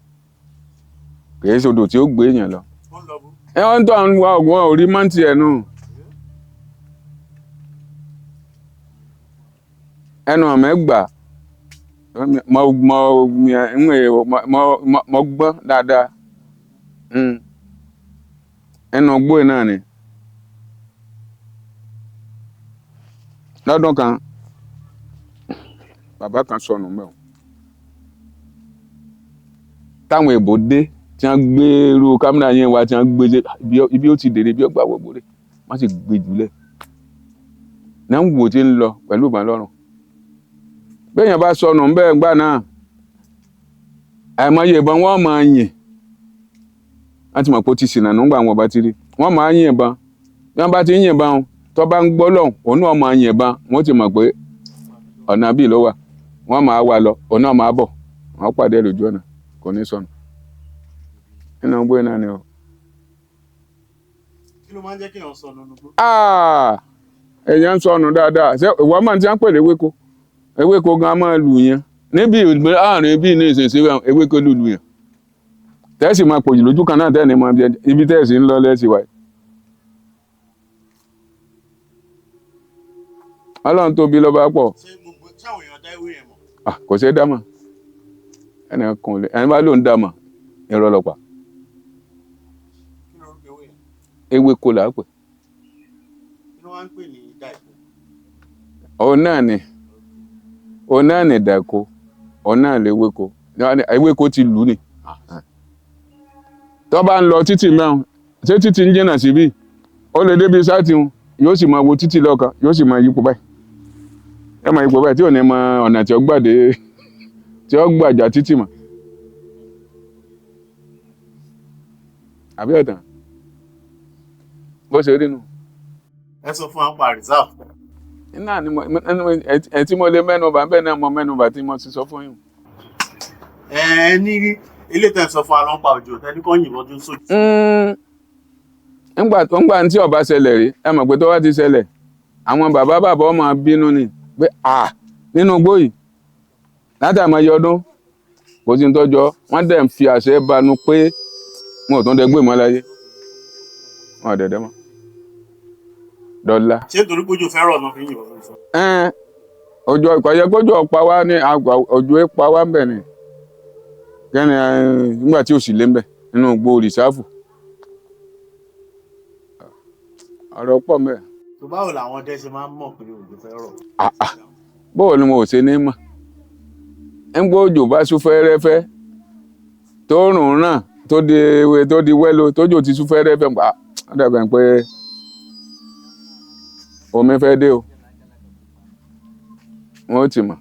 Speaker 1: Kì í ṣe odò tí ó gbé èèyàn lọ.
Speaker 2: Ó ń lọ bó.
Speaker 1: Ẹ ń tọ̀ ń wá ògùn orí mọ́ǹtì ẹ̀ nù. Ẹnu ọ̀mẹ́ gbà mo mo mo mo gbọ́n dáadáa. Ẹnu igbó yìí náà ni. Lọ́dún kan, bàbá kan sọnù ńbẹ̀ o. Táwọn èèbó dé tí wọ́n gbé irú kámẹ́rà yẹn wá tí wọ́n gbé ibi ó ti dèrè ibi ó gbà wọgbó rè, wọ́n sì gbé jùlẹ̀. Náà ń wò tí ń lọ pẹ̀lú ìbọn lọ́rùn. Béèyàn bá sọnù ńbẹ̀ ńgbà náà, àìmọye ìbọn wọ́n máa yìn. Wọ́n ti mọ̀ pé ó ti ṣìnà nígbà wọn bá ti rí. Wọ́n máa yìn ìbọn. Bí wọ́n bá ti ń yìn ìbọn, tó bá ń gbọ́ lọ́hùn, òun náà máa yìn ìbọn. Wọ́n ti mọ̀ pé ọ̀nà bíi ló wà. Wọ́n máa wá lọ, òun náà máa bọ̀. Wọ́n pàdé ẹ̀ lójú ọ̀nà, kò ní sọnù. Nínú igbó náà ni o.
Speaker 2: Kí ló máa ń jẹ́ kéèyàn sọnù nínú igbó?
Speaker 1: Èèyàn ń sọnù dáadáa. Ṣé ìwọ máa ń ti ń pè léwéko? Ewéko gan máa lù yẹn. Níbi àárín bíi ní ìsinsìnyí ewéko lù lù yẹn. Tẹ́sì máa pòjù lójú kan náà tẹ́ni máa ibi tẹ́sì ń lọ lẹ́sì wáyé. Ọlọ́run tóbi lọ́ba pọ̀.
Speaker 2: Ṣé gbogbo ṣáwọn èèyàn dá ewé yẹn mọ̀?
Speaker 1: Kò ṣeé dá mọ̀. Ẹnì kan ò lè, ẹni bá lóun dá mọ̀, irọ́ ló pa.
Speaker 2: Kí lorúkọ ewé yẹn?
Speaker 1: Ewéko là á pè.
Speaker 2: Kí ló wá ń pè ní dàìko?
Speaker 1: Òun náà ni, òun náà ni dàìko, òun náà lewéko. Ewéko ti lù ú ni. Tó bá ń lọ títì mẹ́rin, ṣé títì ń jìnnà síbí? Ó lè débi sáàtì wọn, yóò sì máa wo títì lọ́ọ̀kan, yóò sì máa yípo báyìí. Ẹ máa yípo báyìí tí ò ní mọ ọ̀nà tí ó gbà dé, tí ó gbà já títì mọ́. Àbí ọ̀tàn? Bó ṣe rí nu.
Speaker 2: Ẹ sọ fún wa pa reserve.
Speaker 1: Iná ni mo ẹ tí mo lè mẹ́nu bà bẹ́ẹ̀ náà mo mẹ́nu bà tí mo ti sọ fún yín.
Speaker 2: Ẹ ní ilé tẹ́ sọ fún wa ló ń pa òjò tẹ́ ní kọ́ yìnbọn tó ń sójú.
Speaker 1: Ńgbà tó ń gbà tí ọba ṣẹlẹ̀ rí, ẹ mọ̀ pé tó bá ti ṣẹlẹ̀, àwọn bàbá bàbá ọmọ bínú ni pé à nínú igbó yìí látàmọye ọdún kò sí ní tọ́jọ́, wọ́n dẹ̀ ń fi àṣẹ banu pé wọn ò tún dẹ gbé mọ́ láyé. Wọn ò dẹ̀dẹ̀ mọ́. Dọ́là.
Speaker 2: Ṣé nítorí pé òjò fẹ́ràn náà fi yìnbọn sójú?
Speaker 1: Òjò ìkọ̀yẹ́ kójú ọ̀pá wa ní òjò pa wá ń bẹ̀ ni. Kẹ́ni nígbà tí ò sì lé ń bẹ̀ nínú igbó rìsáàfù. Ọ̀rọ̀ pọ̀ mẹ́.
Speaker 2: Tó báwo làwọn ọdẹ ṣe máa ń mọ̀ pé òjò fẹ́ rọ̀?
Speaker 1: Báwo ni mo ò ṣe ní mọ̀? Ńgbà òjò bá sú fẹ́rẹ́fẹ́ tó rùn ràn tó di ewé tó di wẹ́lo tójò ti sú fẹ́rẹ́fẹ́ pa ó dàbẹ̀ pé omi fẹ́ dé o. Wọ́n ó ti mọ̀.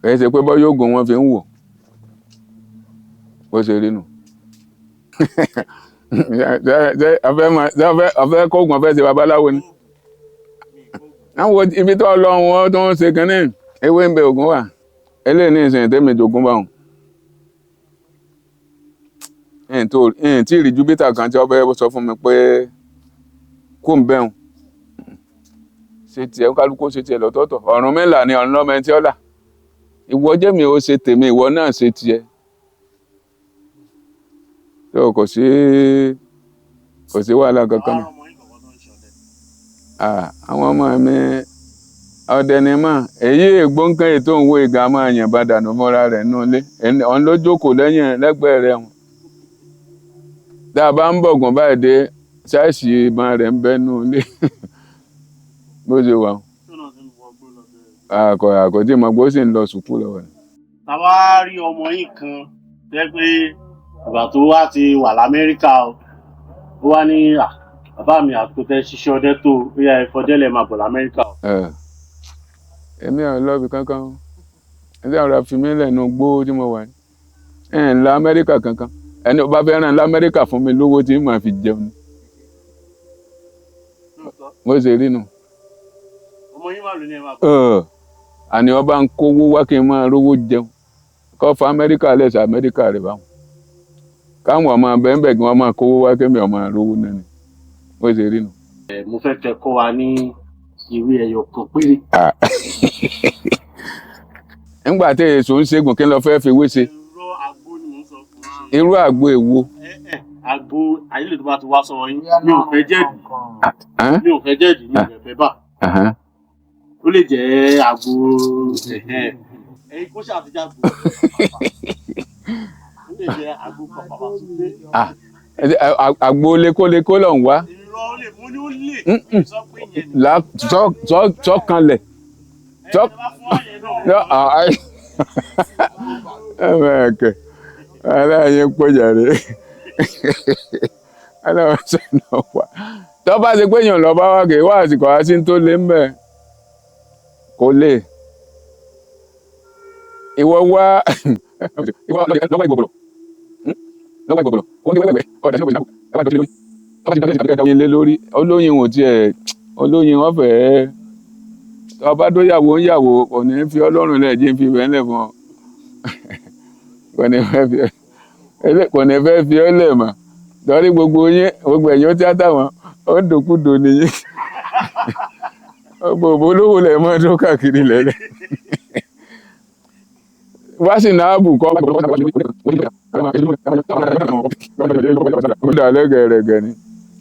Speaker 1: Kì í ṣe pé bọ́ yóò gùn wọn fi ń wò bó ṣe rí nù. Ọfẹ kóògùn ọfẹ ṣe babaláwo ni. Àwọn ibi tó lọ wọn tó ń ṣe kínní, ewé ń bẹ, ògùn wà. Eléyìí ní ìsìn tèmi jogún bá wọn. Ẹ̀yìn tí ìrìjú bítà kan tí ọbẹ̀ sọ fún mi pé kó ń bẹ̀rùn ṣe tiẹ̀, kálukú ṣe tiẹ̀ lọ́tọ̀ọ̀tọ̀. Ọ̀run mẹ́la ni ọ̀run lọ́mọ ẹni tí ó là. Ìwọ jẹ́ mi ó ṣe tèmi, ìwọ náà ṣe tiẹ̀. Tó kò sí wàhálà kankan mọ́.
Speaker 2: Àwọn ọmọ yín kọ̀ọ̀kan tó ń ṣe ọdẹ?
Speaker 1: Àwọn ọmọ mi, ọdẹ ni mà. Èyí ègbóǹkan ètò òun wo ìgà máa yàn bá dànù fúnra rẹ̀ nù ilé. Òun ló jókòó lẹ́yìn lẹ́gbẹ̀ẹ́ rẹ̀ hùn. Tá a bá ń bọ̀gùn báyìí dé, ṣáìsì ìbọn rẹ̀ ń bẹ nù ilé bó ṣe wà.
Speaker 2: Tó náà ti ń wọ gbó lọ bẹ̀rẹ̀.
Speaker 1: Àkọ àkọtí mọ̀ pé ó sì ń lọ sùkúù lọ́wọ́ ni.
Speaker 2: Tàbá rí ọmọ yín kan jẹ́ pé ìgbà tó wá ti wà lamẹ́ríkà o, ó wá ní, "À, bàbá mi, àtúntẹ̀ ṣiṣẹ́ ọdẹ tó ó yá, ẹ fọdẹ́lẹ̀ máa bọ̀ lamẹ́ríkà o."
Speaker 1: Ẹ, èmi ò lọ́ọ̀bì kankan o. Ẹni tí àwọn fi mí lẹ́nu gbó tí mo wà ní. Ẹ̀ ń lọ Amẹ́ríkà kankan. Ẹni ó bá fẹ́ ràn lamẹ́ríkà, fún mi lówó tí màá fi jẹun.
Speaker 2: Lóòótọ́?
Speaker 1: Bó ṣe rí nu.
Speaker 2: Ọmọ yín mà ló ní ẹ máa bọ̀.
Speaker 1: Ẹ, àní ọba ń kówó wá kí n máa rówó jẹun. Kọ́ fa Amẹ́ríkà lẹ́sẹ̀ Amẹ́ríkà rẹ̀ báwọn. Káwọn ọmọ bẹ́ẹ̀ kí wọ́n máa kówó wá kí mi ọmọ rówó náà ni. Bó ṣe rí nu.
Speaker 2: Ẹ, mo fẹ́ kẹ́ kọ́ wa ní ìwé ẹyọ kan péré.
Speaker 1: Nígbà tí èso ń ṣègùn, kí n lọ fẹ́ fi wé ṣe?
Speaker 2: Irọ́, àgbo ni mò ń sọ fún un.
Speaker 1: Irú àgbo èwo?
Speaker 2: Ẹ ẹ, àgbo àyílè tó bá ti wá sọ̀rọ̀ yín, mi ò fẹ́ jẹ̀dí.
Speaker 1: Ẹ́n?
Speaker 2: Mi ò fẹ́ jẹ̀dí, mi ò dẹ̀ fẹ́ bà.
Speaker 1: Ẹ̀hẹ́n.
Speaker 2: Ó lè jẹ́ àgbo ẹ̀hẹ́n. Ẹ̀yin kó ṣàtijọ́ àgbo. Ó lè jẹ́ àgbo pàpàpà súnlé.
Speaker 1: Ah, àgbo lékólékó lọ̀ ń wá.
Speaker 2: Irọ́, ó lè mú ní ó lè sọ pé ìyẹn ni.
Speaker 1: Là sọ́kanlẹ̀.
Speaker 2: Ẹ ẹ bá fún àyẹ̀ náà.
Speaker 1: Ẹ̀mẹ̀kẹ̀ aláyé pọ̀jàre aláwọ̀ sọ̀nà wà. Tó bá ṣe pé èèyàn lọ bá wà kì í wá àsìkò wá sí tó lé ń bẹ̀ kò lè. Ìwọ wá ìwọ lọ́wọ́ ìgbògbòlò lọ́wọ́ ìgbògbòlò wọ́n ti wẹ́wẹ́wẹ́ ọ̀dà sí òbí náà lé lórí olóyin ò tiẹ̀ olóyin wọn fẹ́ẹ́ ọba tó yàwó ń yàwó, kò ní fi ọlọ́run lẹ̀ jí fi bẹ́ẹ̀ lẹ̀ fún ọ, kò ní fẹ́ fi ọ́ lẹ̀ mọ́, torí gbogbo yín, gbogbo ẹ̀yin ó tíátà wọn ó ń dòkúdò nìyí, gbogbo olówó lẹ̀ mọ́ tó káàkiri lẹ́lẹ̀ wá sí náàbù kọ́ ó dà lẹ́gẹ̀rẹ̀gẹ̀ ni.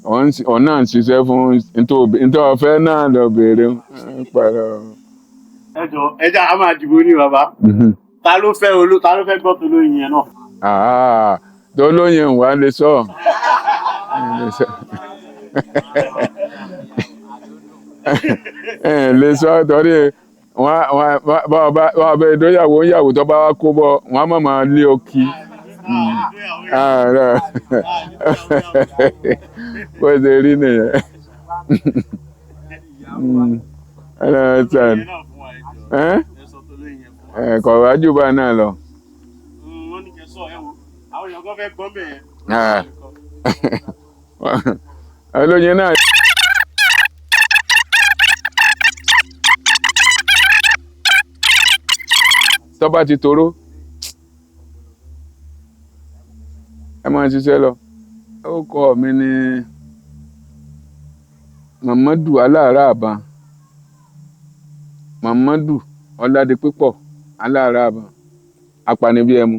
Speaker 1: Òun náà ń ṣiṣẹ́ fún ntọ́ ọ̀fẹ́ náà lọ béèrè ń pàrọ̀.
Speaker 2: Ẹ jọ, ẹ jẹ́ a máa dìbò ní bàbá. Ta ló fẹ́ olú? Ta ló fẹ́ gbọ́ tó lóyin yẹn náà?
Speaker 1: Ah, tó lóyin wà lè sọ. Lè sọ. Ẹ lè sọ torí wọn bá ọba bá ìdóyàwó ń yàwó, tó bá wá kó bọ wọn á má máa lé ọ kí. Ah, no. Bó ṣe rí nìyẹn. Ọlọ́run sàn. Ẹ́ kọ̀ wájú bá náà lọ.
Speaker 2: Wọ́n ní kẹ́ sọ, ẹ wo àwọn èèyàn kan fẹ́ gbọ́ bẹ́ẹ̀.
Speaker 1: Ah. Olóyin náà. Tó bá ti toró, ẹ máa ṣiṣẹ́ lọ. Orúkọ mi ni Muhammadu Aláàrá Àbá, Muhammadu Ọládipípọ̀ Aláàrá Àbá, apanibíẹmu.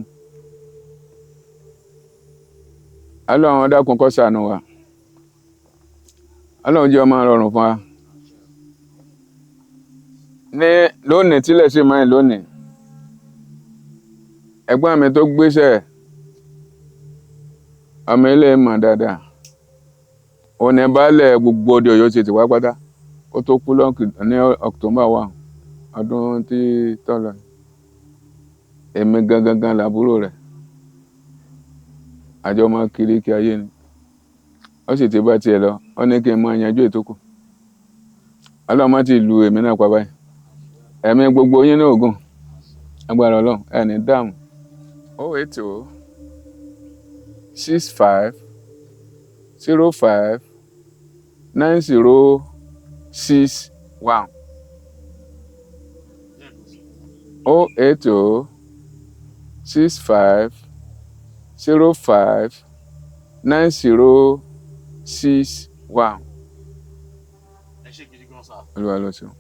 Speaker 1: Ọlọ́run dákun kó ṣàánú wa. Ọlọ́run jẹ́ ọmọ rọrùn fún wa. Ní lónìí tílẹ̀ sì máa ń lónìí, ẹ̀gbọ́n mi tó gbéṣẹ́ ọmọ ilé mọ̀ dáadáa, òní baálẹ̀ gbogbo òde Ọ̀yọ́ ṣe ti wá pátá kó tó kú lọ́kì ní October 1 ọdún tí tọ́lọ. Èmi gangan gan làbúrò rẹ̀, àjọ máa kiri kí ayé ni. Ó sì ti bá tiẹ̀ lọ, ó ní kí n máa yanjú ètò kù. Ọlọ́run má ti lu èmi náà pa báyìí. Ẹ̀mí gbogbo yín ní ògùn. Agbára Ọlọ́run, ẹ ní dààmú. 080 65 05 90 61. 080 65 05 90 61.
Speaker 2: Ẹ ṣé gidi gan sir.
Speaker 1: Olúwa ló ṣeun.